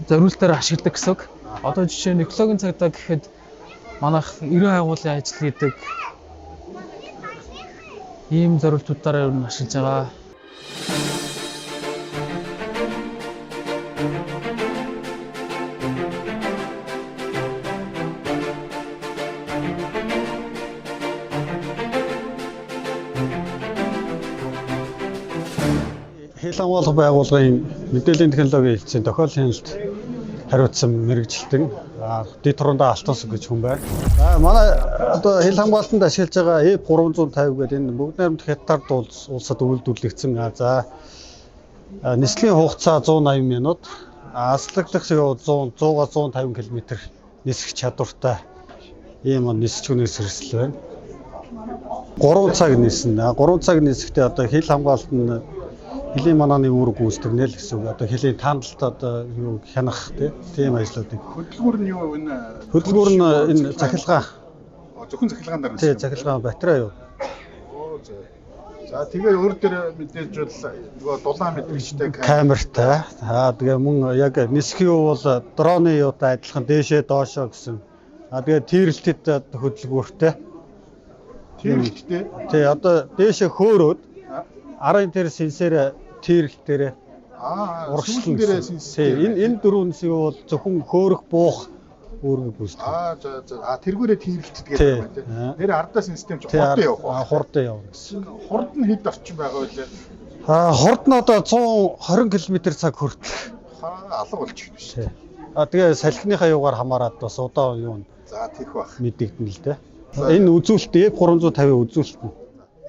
зориултаар ашигладаг гэсэн үг. Одоо жишээ нь экологийн цагдаа гэхэд манайх эрен хайгуулын ажил хийдэг. Ийм зориултуудаараа ер нь ашиглаж байгаа. Хил хамгаалах байгууллагын мэдээллийн технологийн хэлтсийн тохиол хяналт хариуцсан мэргэжилтэн дид турандаа Алтансаг гэж хүн байна. За манай одоо хил хамгаалтанд ашиглаж байгаа F350 гэдэг энэ бүгд найрамдах Хятад улсад үйлдвэрлэгдсэн. За нислэгийн хугацаа 180 минут, аслагдах 100-аас 150 км нисэх чадвартай ийм нисч хүнээс хэрэгсэл байна. 3 цаг ниснэ. 3 цаг нисэхдээ одоо хил хамгаалт нь хөлийн манааны үүрэг гүйцэтгэнэ л гэсэн үг. Одоо хөлийн таналт одоо юу хянах тийм ажлуудыг. Хөдөлгүүр нь юу энэ? Хөдөлгүүр нь энэ цахилгаан. Зөвхөн цахилгаан дээр. Тий, цахилгаан батарей юу. За тэгээ өөр дээр мэдээж бол нөгөө дулаан мэдрэгчтэй камертай. Аа тэгээ мөн яг нисэх юу бол дроны юутай адилхан дээшээ доошоо гэсэн. Аа тэгээ тийрэлтэд хөдөлгүүртэй. Тийрэлттэй. Тий, одоо дээшээ хөөрөөд арын тэр сенсээр тийрэлтээрээ урагшлан дээрээ сенсээр. Энэ дөрвөн юу бол зөвхөн хөөрөх буух үүргийг гүйцэтгэв. За за. Тэргүүрээ тийрэлтдэг гэдэг юм байна тий. Нэр ардаа систем чи хурдан явах уу? Хурдан явна гэсэн. Хурд нь хэд орчим байгаа вэ? Хурд нь одоо 120 км/цаг хүртэл. Алга болчих юм шүү. Тэгээ салхиныхаа юугаар хамаарат бас удаан юу нь. За тийх байх. Мэдэгдэнэ л дээ. Энэ үзүүлэлт F350 үзүүлэлт нь.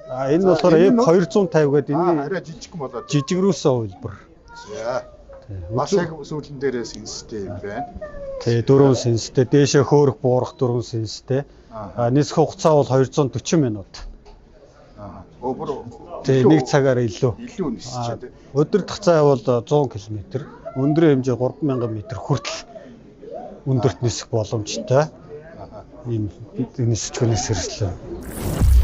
Энэ болохоор F250 гэдэг энэ арай жижигхэн болоод жижигрүүсэн хувилбар. За. Бас яг сүүлэн дээрээ сенстэй юм байна. Тий, дөрвөн сенстэй, дээшээ хөөрөх буурах дөрвөн сенстэй. Нисэх хугацаа бол 240 минут. Тий, нэг цагаар илүү. Илүү нисчихээ тий. Удирдах зай бол 100 км, өндрийн хэмжээ 3000 м хүртэл өндөрт нисэх боломжтой. Ийм нисч хүнээс хэрэгслээ.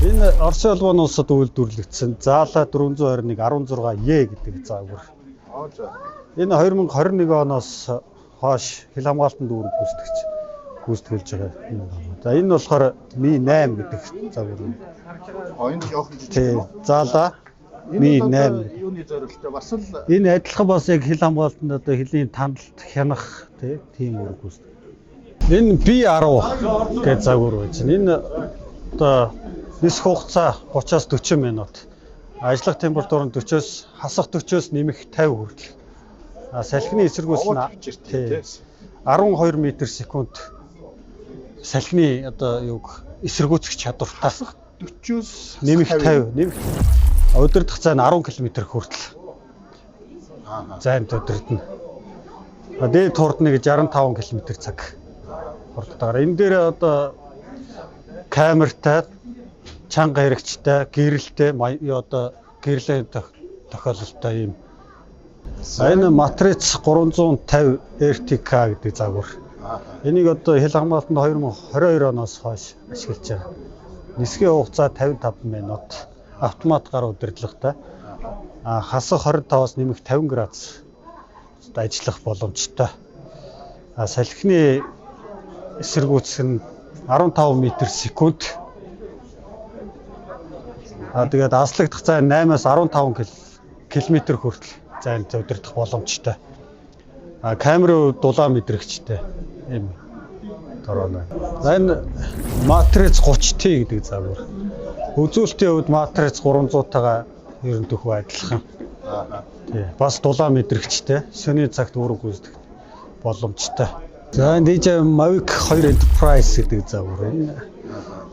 Энэ Оросын холбооны улсад үйлдвэрлэгдсэн Зала 421 16E гэдэг загвар. Энэ 2021 оноос хойш хил хамгаалтанд үүрэг гүйцэтгэлж байгаа юм байна. За энэ болохоор Mi 8 гэдэг загвар. Энэ жоохон жижиг. Тий, Зала Mi 8. Юуны зорилттой бас л энэ адилхан бас яг хил хамгаалтанд одоо хөлийн таналт хянах тийм үүрэг гүйцэтгэв. Энэ B10 гэж загвар байж байна. Энэ одоо нисэх хугацаа 30-аас 40 минут. Ажиллах температур нь 40-оос хасах 40-оос нэмэх 50 хүртэл. Салхины эсэргүүцэл нь 12 м/секунд салхины одоо юуг эсэргүүцэх чадвартай. Хасах 40-оос нэмэх 50, нэмэх удирдах зай нь 10 км хүртэл. Зайд удирдна. Дээд хурд нэг 65 км/цаг хурдтайгаар. Энэ дээр одоо камертай, чанга хэрэгчтэй, гэрэлтэй, одоо гэрлийн тохиолдолтой ийм. Энэ Матриц 350 RTK гэдэг загвар. Энийг одоо хил хамгаалтанд 2022 оноос хойш ашиглаж байгаа. Нисхийн хугацаа 55 минут. Автомат гар удирдлагатай. Хасах 25-аас нэмэх 50 градус ажиллах боломжтой. Салхины эсэргүүцэх нь 15 м/секунд. Тэгээд аслагдах зай 8-аас 15 км хүртэл зайд удирдах боломжтой. Камерын дулаан мэдрэгчтэй ийм дрон байна. За энэ Матриц 30T гэдэг загвар. Үзүүлэлтийн хувьд Матриц 300-тайгаа ер нь төхөө адилхан. Тий, бас дулаан мэдрэгчтэй, шөнийн цагт үүрэг гүйцэтгэх боломжтой. За энэ DJI Mavic 2 Enterprise гэдэг загвар.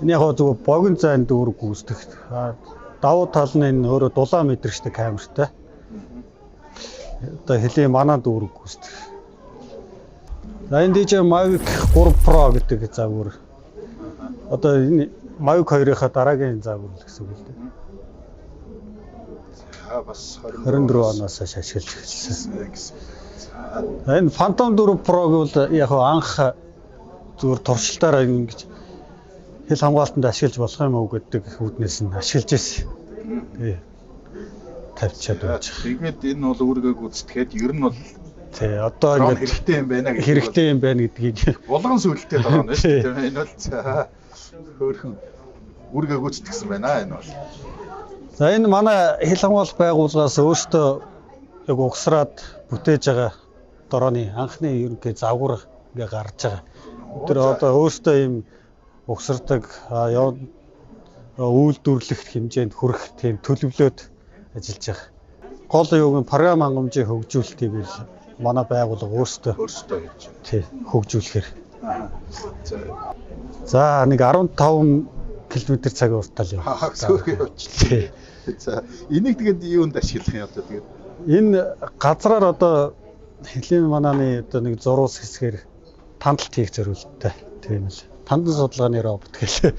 Энэ яг зөв богино зайд үүрэг гүйцэтгэх. Давуу тал нь энэ өөрөө дулаан мэдрэгчтэй камертай. Одоо хөлийн манаанд үүрэг гүйцэтгэх. За энэ DJI Mavic 3 Pro гэдэг загвар. Одоо энэ Mavic 2-ийнхаа дараагийн загвар л гэсэн үг л дээ. За бас 24 оноос хойш ашиглаж эхэлсэн. Энэ Phantom 4 Pro гэвэл яг анх зүгээр туршилтаараа ингэж хил хамгаалтанд ашиглаж болох юм уу гэдэг үүднээс нь ашиглаж ирсэн. Тэгээ тавьчаад байж байгаа. Тэгээд энэ бол үүргээ гүйцэтгээд ер нь бол тий одоо ингээд хэрэгтэй юм байна гэдэг хэрэгтэй юм байна гэдгийг булган сүлдтэй дрон байна шүү дээ. Энэ бол хөөрхөн үүргээ гүйцэтгсэн байна энэ бол. За, энэ манай хил хамгаалах байгууллагаас өөртөө яг угсраад бүтээж байгаа дроны анхны ерөнхий загвар ингээ гарч байгаа. Тэр одоо өөртөө ийм угсардаг, үйлдвэрлэх хэмжээнд хүрэх тийм төлөвлөөд ажиллаж байгаа. Гол юуг нь програм хангамжийг хөгжүүлэлтийг бил манай байгууллага өөрсдөө өөрсдөө хийж байна. Тий, хөгжүүлэхээр. За. За, нэг 15 км цаг уртал юм. Сөөрхөө явуулчихлаа. За, энийг тэгээд юунд ашиглах юм одоо тэгээд? Энэ газраар одоо хөлийн манааны одоо нэг зуруус хэсгээр тандалт хийх зориулттай. Тийм л. Тандан судалгааны робот гэх.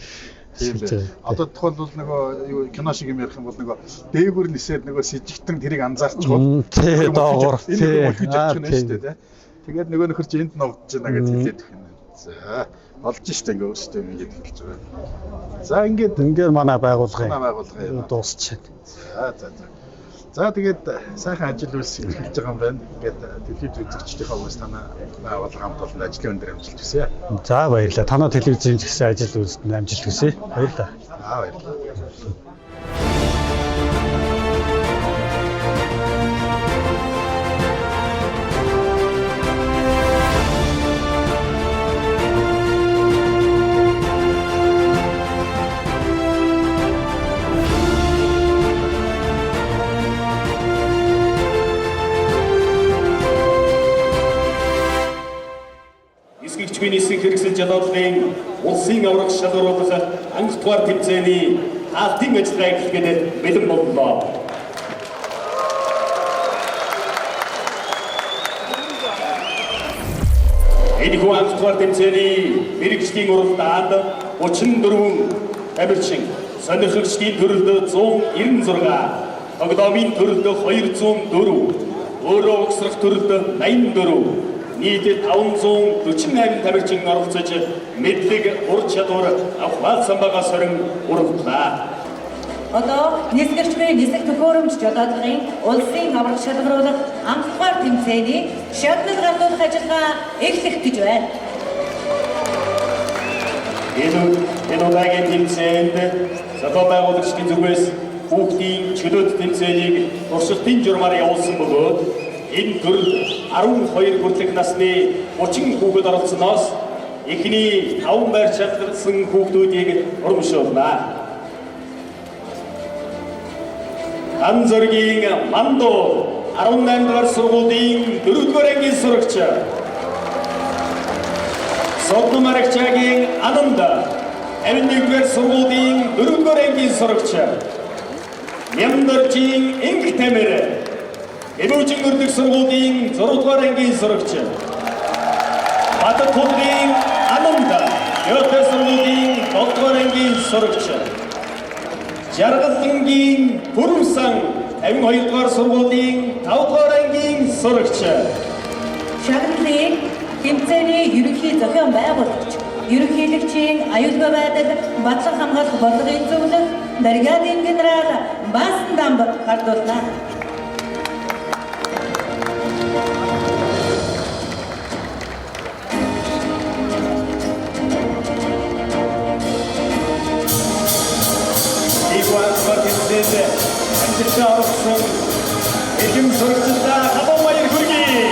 Тийм ээ. Одоо тухайлбал нөгөө юу кино шиг юм ярих юм бол нөгөө дээгүр нисээд нөгөө сэжигтэн тэрийг анзаарчихвал тий, доогуур тий мөлхөж явчих нь шүү дээ, тий. Тэгээд нөгөө нөхөр чи энд ногдож байна гэж хэлээд өгөх юм. За, олж штэ, ингээ өөрсдөө ингэж хэлж байгаа. За, ингээд ингээд манай байгууллагын манай байгууллага дуусчихна. За за за. За, тэгээд сайхан ажил үйлс эхэлж байгаа юм байна. Ингээд телевиз үзэгчдийнхээ хүмүүс танай байгууллага хамт олон ажлын өндөр амжилт хүсье. За, баярлалаа. Танай телевизийн ч гэсэн ажил үйлсэд амжилт хүсье. Баярлалаа. За, баярлалаа. Нисгэгчгүй нисэх хэрэгсэл жолоодлогын улсын аварга шалгаруулах анх дугаар тэмцээний таалтын ажиллагаа эхлэхэд бэлэн боллоо. Энэхүү анх дугаар тэмцээний мэргэжлийн уралдаанд 34 тамирчин, сонирхогчдын төрөлд 196, тоглоомын төрөлд 204, өөрөө угсрах төрөлд 84, нийт 548 тамирчин оролцож мэдлэг, ур чадвар авахлаасан байгаа сорин уралдлаа. Одоо нисгэгчгүй нисэх төхөөрөмж жолоодлогын улсын аварга шалгаруулах анх дугаар тэмцээний шагнал гардуулах ажиллагаа эхлэх гэж байна. Энэ удаагийн тэмцээнд зохион байгуулагчдын зүгээс хүүхдийн чөлөөт тэмцээнийг туршилтын журмаар явуулсан бөгөөд энэ төрөлд 12 хүртэлх насны 30 хүүхэд оролцсоноос эхний 5 байр шалгарсан хүүхдүүдийг урамшуулна. Ганзөргийн Мандуу 18 дугаар сургуулийн 4 дугаар ангийн сурагч, Содномарагчагийн Ананд 51 дугаар сургуулийн 4 дугаар ангийн сурагч, Нямдоржийн Инх Тамир Эмүүжин өрлөг сургуулийн 6 дугаар ангийн сурагч, Баттулгийн Ананд Гёте сургуулийн 7 дугаар ангийн сурагч, Жаргалангийн Бүрүмсан 52 дугаар сургуулийн 5 дугаар ангийн сурагч. Шагналыг тэмцээний ерөнхий зохион байгуулагч, ерөнхийлөгчийн аюулгүй байдал батлан хамгаалах бодлогын зөвлөх бригадын генерал Баасандамб гардуулна. Амжилттай оролцсон эрхэм сурагчдаа халуун баяр хүргэе.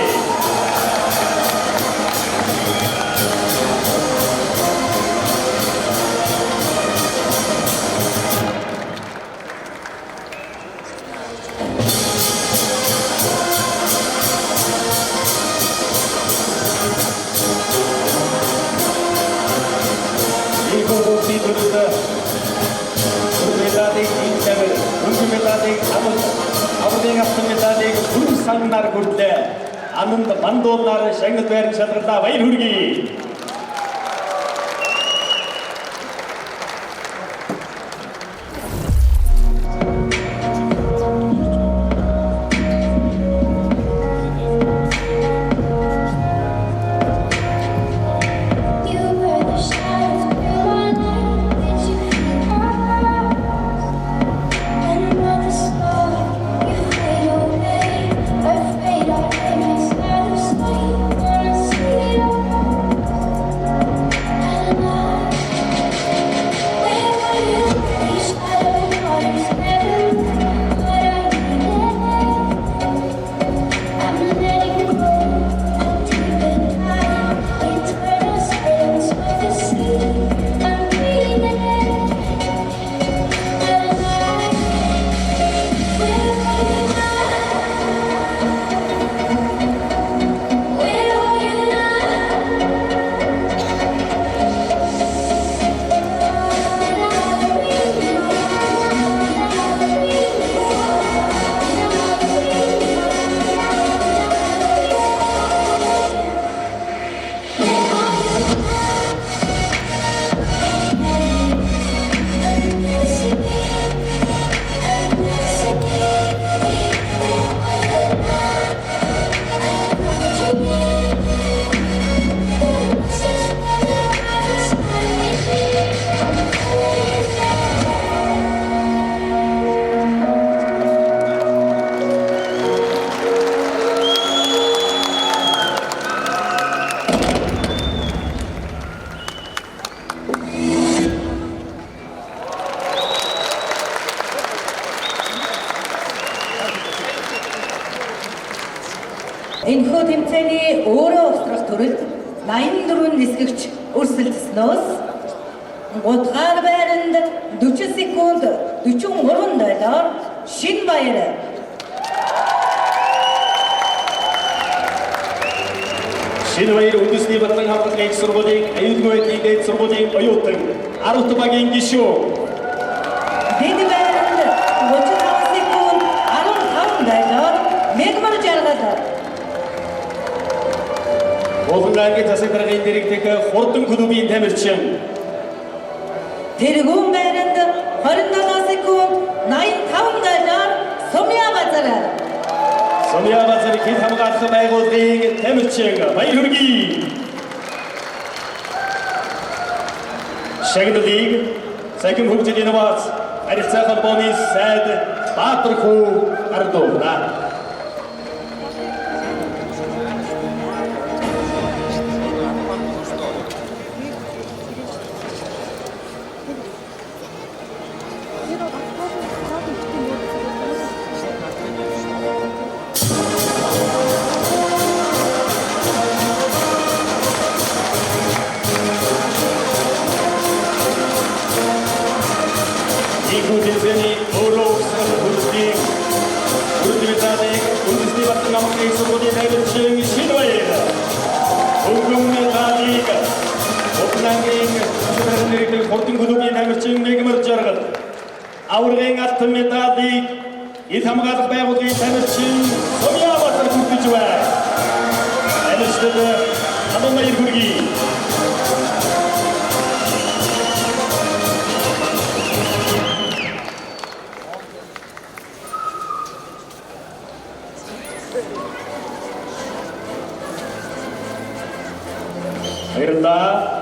Ийхүү бүгдийн төрөлд медалийг Интавэр, хөнгөн медалийг Амд, авралын авсан медалийг Бүрэн сангаар хүртлээ. Ананд Мандуунаар шагнал байран шалгарлаа, баяр хүргэе. You were the shadow through my night. Did you feel us? Another star, you fade away. Afraid our image out of sight. Wanna see your eyes. Энэхүү тэмцээний өөрөө угсрах төрөлд 84 нисгэгч өрсөлдснөөс 3 дугаар байранд 40 секунд 43 доллар Шинэ баяр. Шинэ баяр үндэсний Батлан хамгаалах их сургуулийн аюулгүй байдлын дээд сургуулийн оюутан 10 багийн гишүүн. Дэд байранд 35 секунд 15 доллар Мегмар жаргал. Булан аймгийн засаг даргын дэрэгдэх хурдан клубын тамирчин. Тэргүүн байранд 27 секунд 85 доллар Сумья базар. Сумья базар хэд хамгаалах байгууллагын тамирчин, баяр хүргэе. Шагналыг Цахим хөгжил инновац харилцаа холбооны сайд Баатархүү гардуулна. Ийхүү тэмцээний өөрөө угсрах төрлийн бүрд медалийг үндэсний Батлан хамгаалах их сургуулийн тамирчин Шинэ баяр. Өнгөн медалийг Улаангийн засаг даргын хурдан клубын тамирчин Мегмар жаргал. Аваргын алтан медалийг ил хамгаалах байгууллагын тамирчин Сумья Базар хүртэж байна. Тамирчдад халуун баяр хүргэе. Баярлалаа.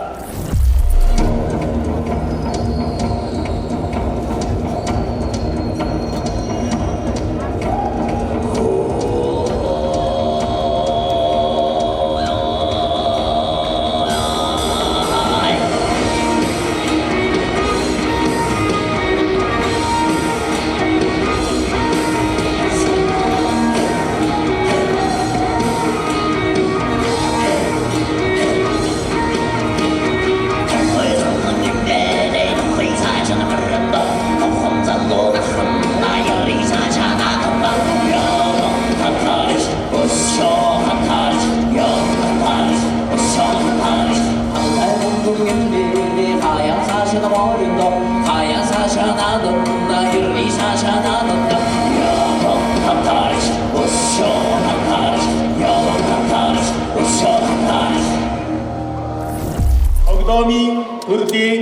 Тоглоомын төрлийн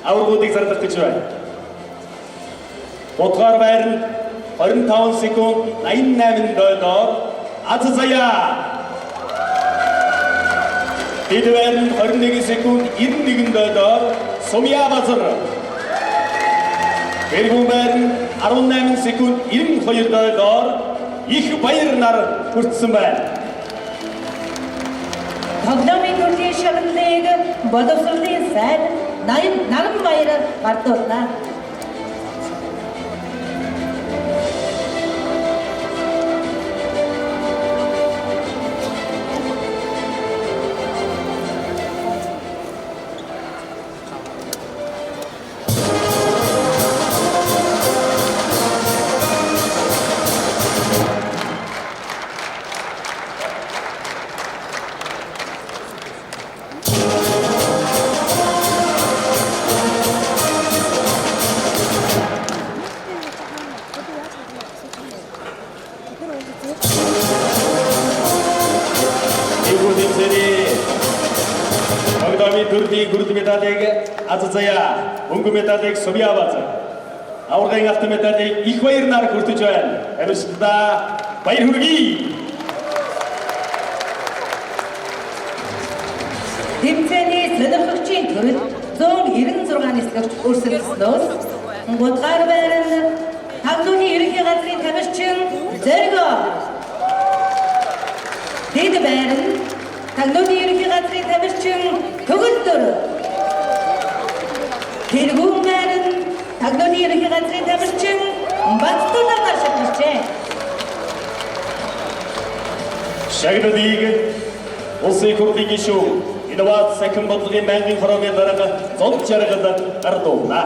аваргуудыг зарлах гэж байна. Гуравдугаар байранд 25 секунд 88 доллар Аз заяа. Дэд байранд 21 секунд 91 доллар Сумья базар. Тэргүүн байранд 18 секунд 92 доллар Их баяр нар хүртсэн байна. Тоглоомын төрлийн шагналыг боловсролын сайд 80 наран баяр гардуулна. Ийхүү тэмцээний тоглоомын төрлийн гүрэл медалийг Аз заяа, мөнгө медалийг Сумья базар. Аваргын алтан медалийг Их баяр нар хүртэж байна. Тамирчдаа баяр хүргэе. Тэмцээний сонирхогчийн төрөлд 196 нислэгч өрсөлдснөөс 3 дугаар байранд Таглууны ерөнхий газрын тамирчин Зориго. Дэд байранд Таглууны ерөнхий газрын тамирчин Төгөлдөр. Тэргүүн байранд Таглууны ерөнхий газрын тамирчин Баттулар нар шалгарчээ. Шагналыг Улсын их хурлын гишүүн инновац сахин бодлогын байнгын хорооны дарга Золжаргал гардуулна.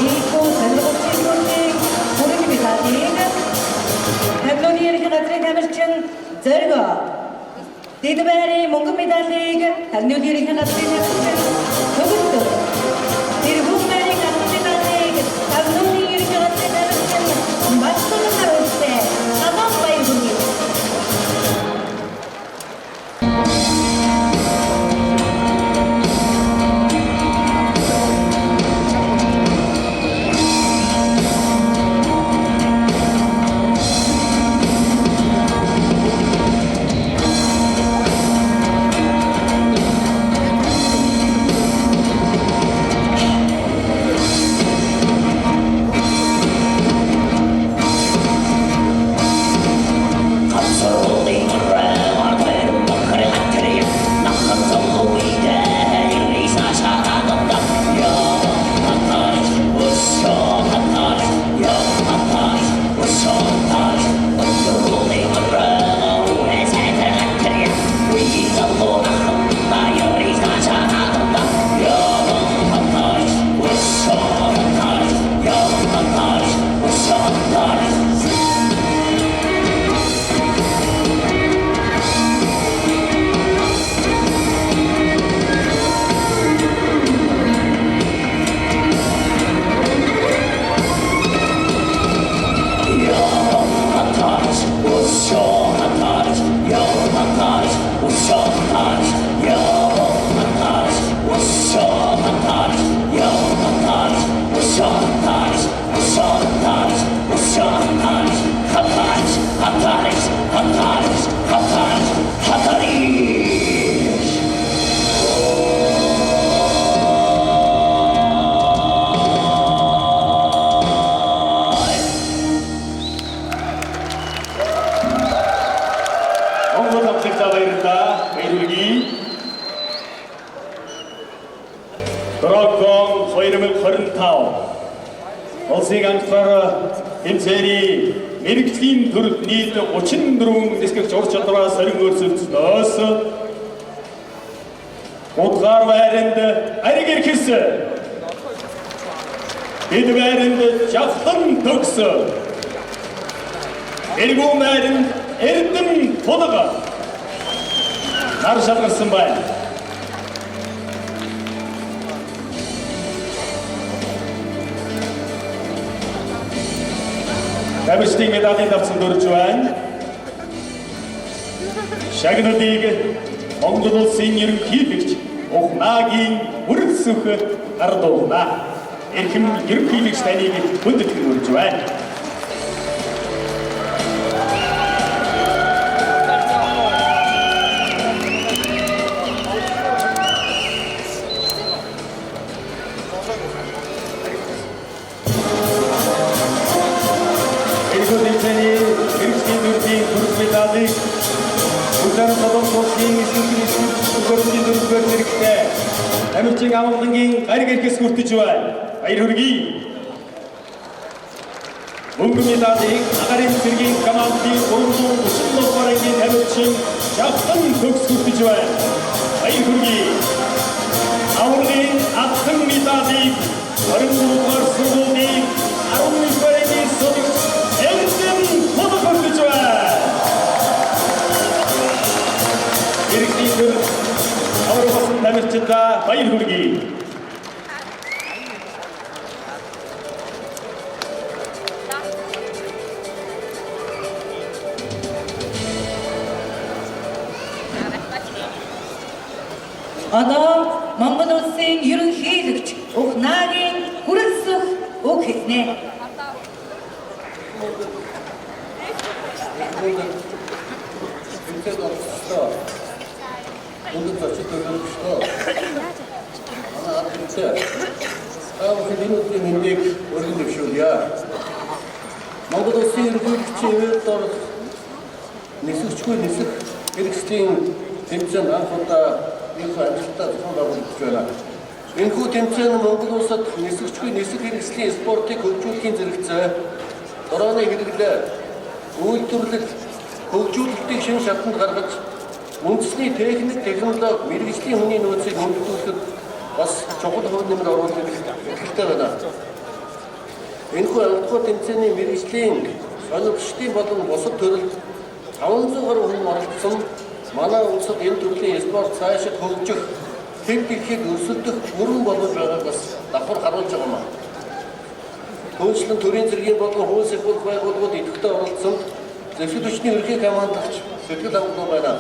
Ийхүү сонирхогчийн төрлийн бүрэн медалийг Таглууны ерөнхий газрын тамирчин Зориг Дэд байрын мөнгөн медалийг Таглууны ерөнхий газрын тамирчин Төгөлдөр, Тэрхүү байрын алтан медалийг Таглууны ерөнхий газрын тамирчин Батсулан харуулсан. Халуун баяр хүргэе. Монгол хамтлагчдаа баярлалаа. Баяр хүргэе. Дорокон 2025 улсын анхлаар тэмцээний мэргэжлийн төрөлд нийт 34 нисгэгч ур чадвараа сорин өрсөлдснөөс удгаар байранд ариг эрхэс, дэд байранд жавхлан төгс, эргүү байранд эрдэм тулга нар шалгарсан байна. Тамирчдын медалийн давсан дөрж байна. Шагналыг Монгол улсын ерөнхийлөгч Ухнаагийн бүрэлсөх гардуулна. Эрхэм ерөнхийлөгч таныг хүндэтгэн үрж байна. Эрхүү тэмцээний мэргэжлийн төрлийн бүрэн медалийг Бүлээн Солонгос улсын эсрэг төхөөрөмжийн дөрөвдүгээр зэрэгтэй тамирчин амгалангийн гариг эрхэс хүртэж байна. Баяр хүргэе. Мөнгөн медалийг агаарын цэргийн командын 337 дугаар ангийн тамирчин Жавхлан төгс хүртэж байна. Баяр хүргэе. Аваргын алтан медалийг 23 дугаар сургуулийн 11 дугаар ангийн сувагч Эрдэм тулга хүртэж байна. Мэргэжлийн төр аварга болсон тамирчидаа баяр хүргэе. Одоо Монгол улсын ерөнхийлөгч Ухнаагийн хүрэлцэх үг хэлнэ. Тэмцээнд оролцогчдоо, мөндөд зочид төлөөлөгчдөө, үзэгчдээ та бүхэнд энэ өдрийн мэндийг өргөн дэвшүүлье. Монгол Улсын ерөнхийлөгчийн ивэлд орох нисгчгүй нисэх хэрэгслийн тэмцээн анх удаа их амжилттай зохион байгуулагдаж байна. Энэхүү тэмцээн нь Монгол улсад нисгчгүй нисэх хэрэгслийн спортыг хөгжүүлэхийн зэрэгцээ дроны хэрэглээ, үйлдвэрлэл, хөгжүүлэлтийг шинэ шатанд гаргаж үндэсний техник, технологи, мэргэжлийн хүний нөөцийг хөнгөлүүлэхэд бас чухал хувь нэмэр оруулах итгэлтэй байна. Энэхүү анхдугаар тэмцээний мэргэжлийн сонирхчдын болон бусад төрөлд 500 гаруй хүн оролцсон манай улсад энэ төрлийн спорт цаашид хөгжих, төв дэлхийд өрсөлдөх бүрэн боломж байгааг бас давхар харуулж байгаа юм аа. Түүнчлэн төрийн зэргийн болон хууль сахиулах байгууллагууд идэвхтэй оролцсон зэвсэг түвшний ерөнхий командлагч сэтгэл хангалуун байна.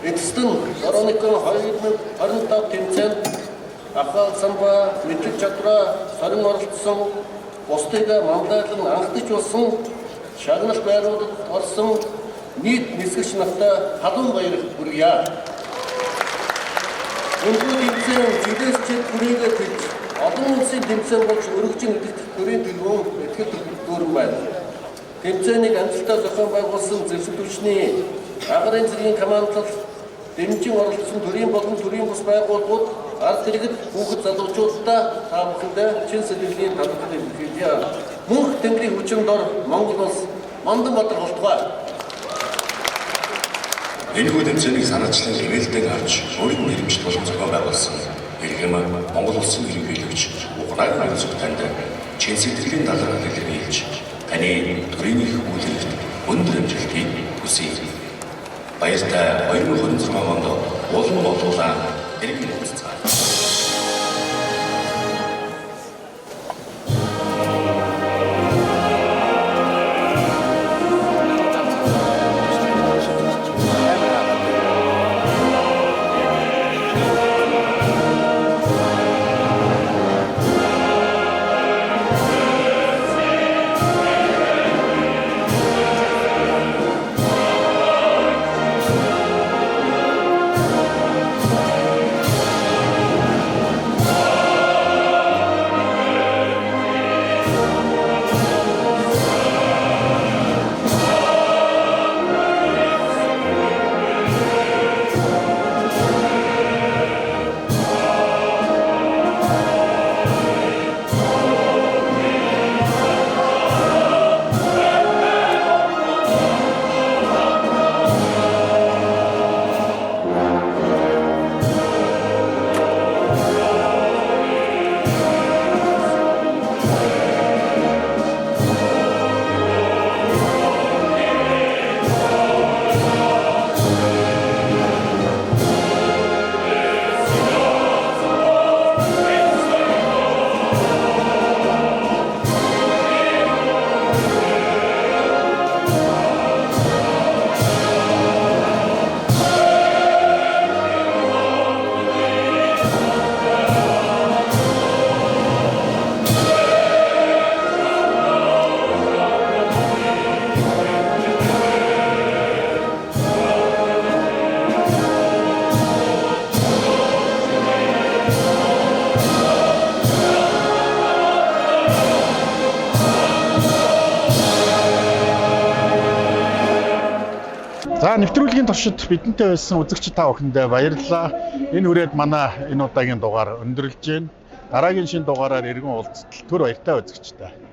Эцэст нь Дороникон 2025 тэмцээнд ахаал самба, мэдлэг чадвараа сорин оролцсон, бусдыг мандайлан анхдагч болсон, шагнал байруудад орсон нийт нисгэгч нартай халуун баяр хүргье. Энэхүү тэмцээн жилээс жил хүрээгээ тэлж олон улсын тэмцээн болж өргөжин идэх төрийн төлөвөн ихтгэл дүүрэн байна. Тэмцээнийг амжилттай зохион байгуулсан зэвсэг түвшний агарын зэргийн командлал дэмжин оролцсон төрийн болон төрийн бус байгууллагууд ард иргэд хүүхэд залуучуудаа та бүхэндээ чин сэтгэлийн талархал илэрхийлье. Мөнх Тэнгэрийн хүчин дор Монгол улс Мандан Баатар болтугай. Энэхүү тэмцээнийг санаачлан хэмээлдэг авч өөрийн нэрмжит болон зохион байгуулсан иргэм Монгол улсын ерөнхийлөгч Угнаа Мянцуг танд чин сэтгэлийн талархал илэрхийлж таны төрийн их үйл хэрэгт өндөр амжилтыг хүсье. Баяртай 2026 онд улам болуулаа иргэн уулзцгаая. За нэвтрүүлгийн туршид бидэнтэй байсан үзэгч та бүхэндээ баярлалаа. Энэ хүрээд манай энэ удаагийн дугаар өндөрлөж байна. Дараагийн шинэ дугаараар иргэн уулзтал төр баяртай үзэгчтэй.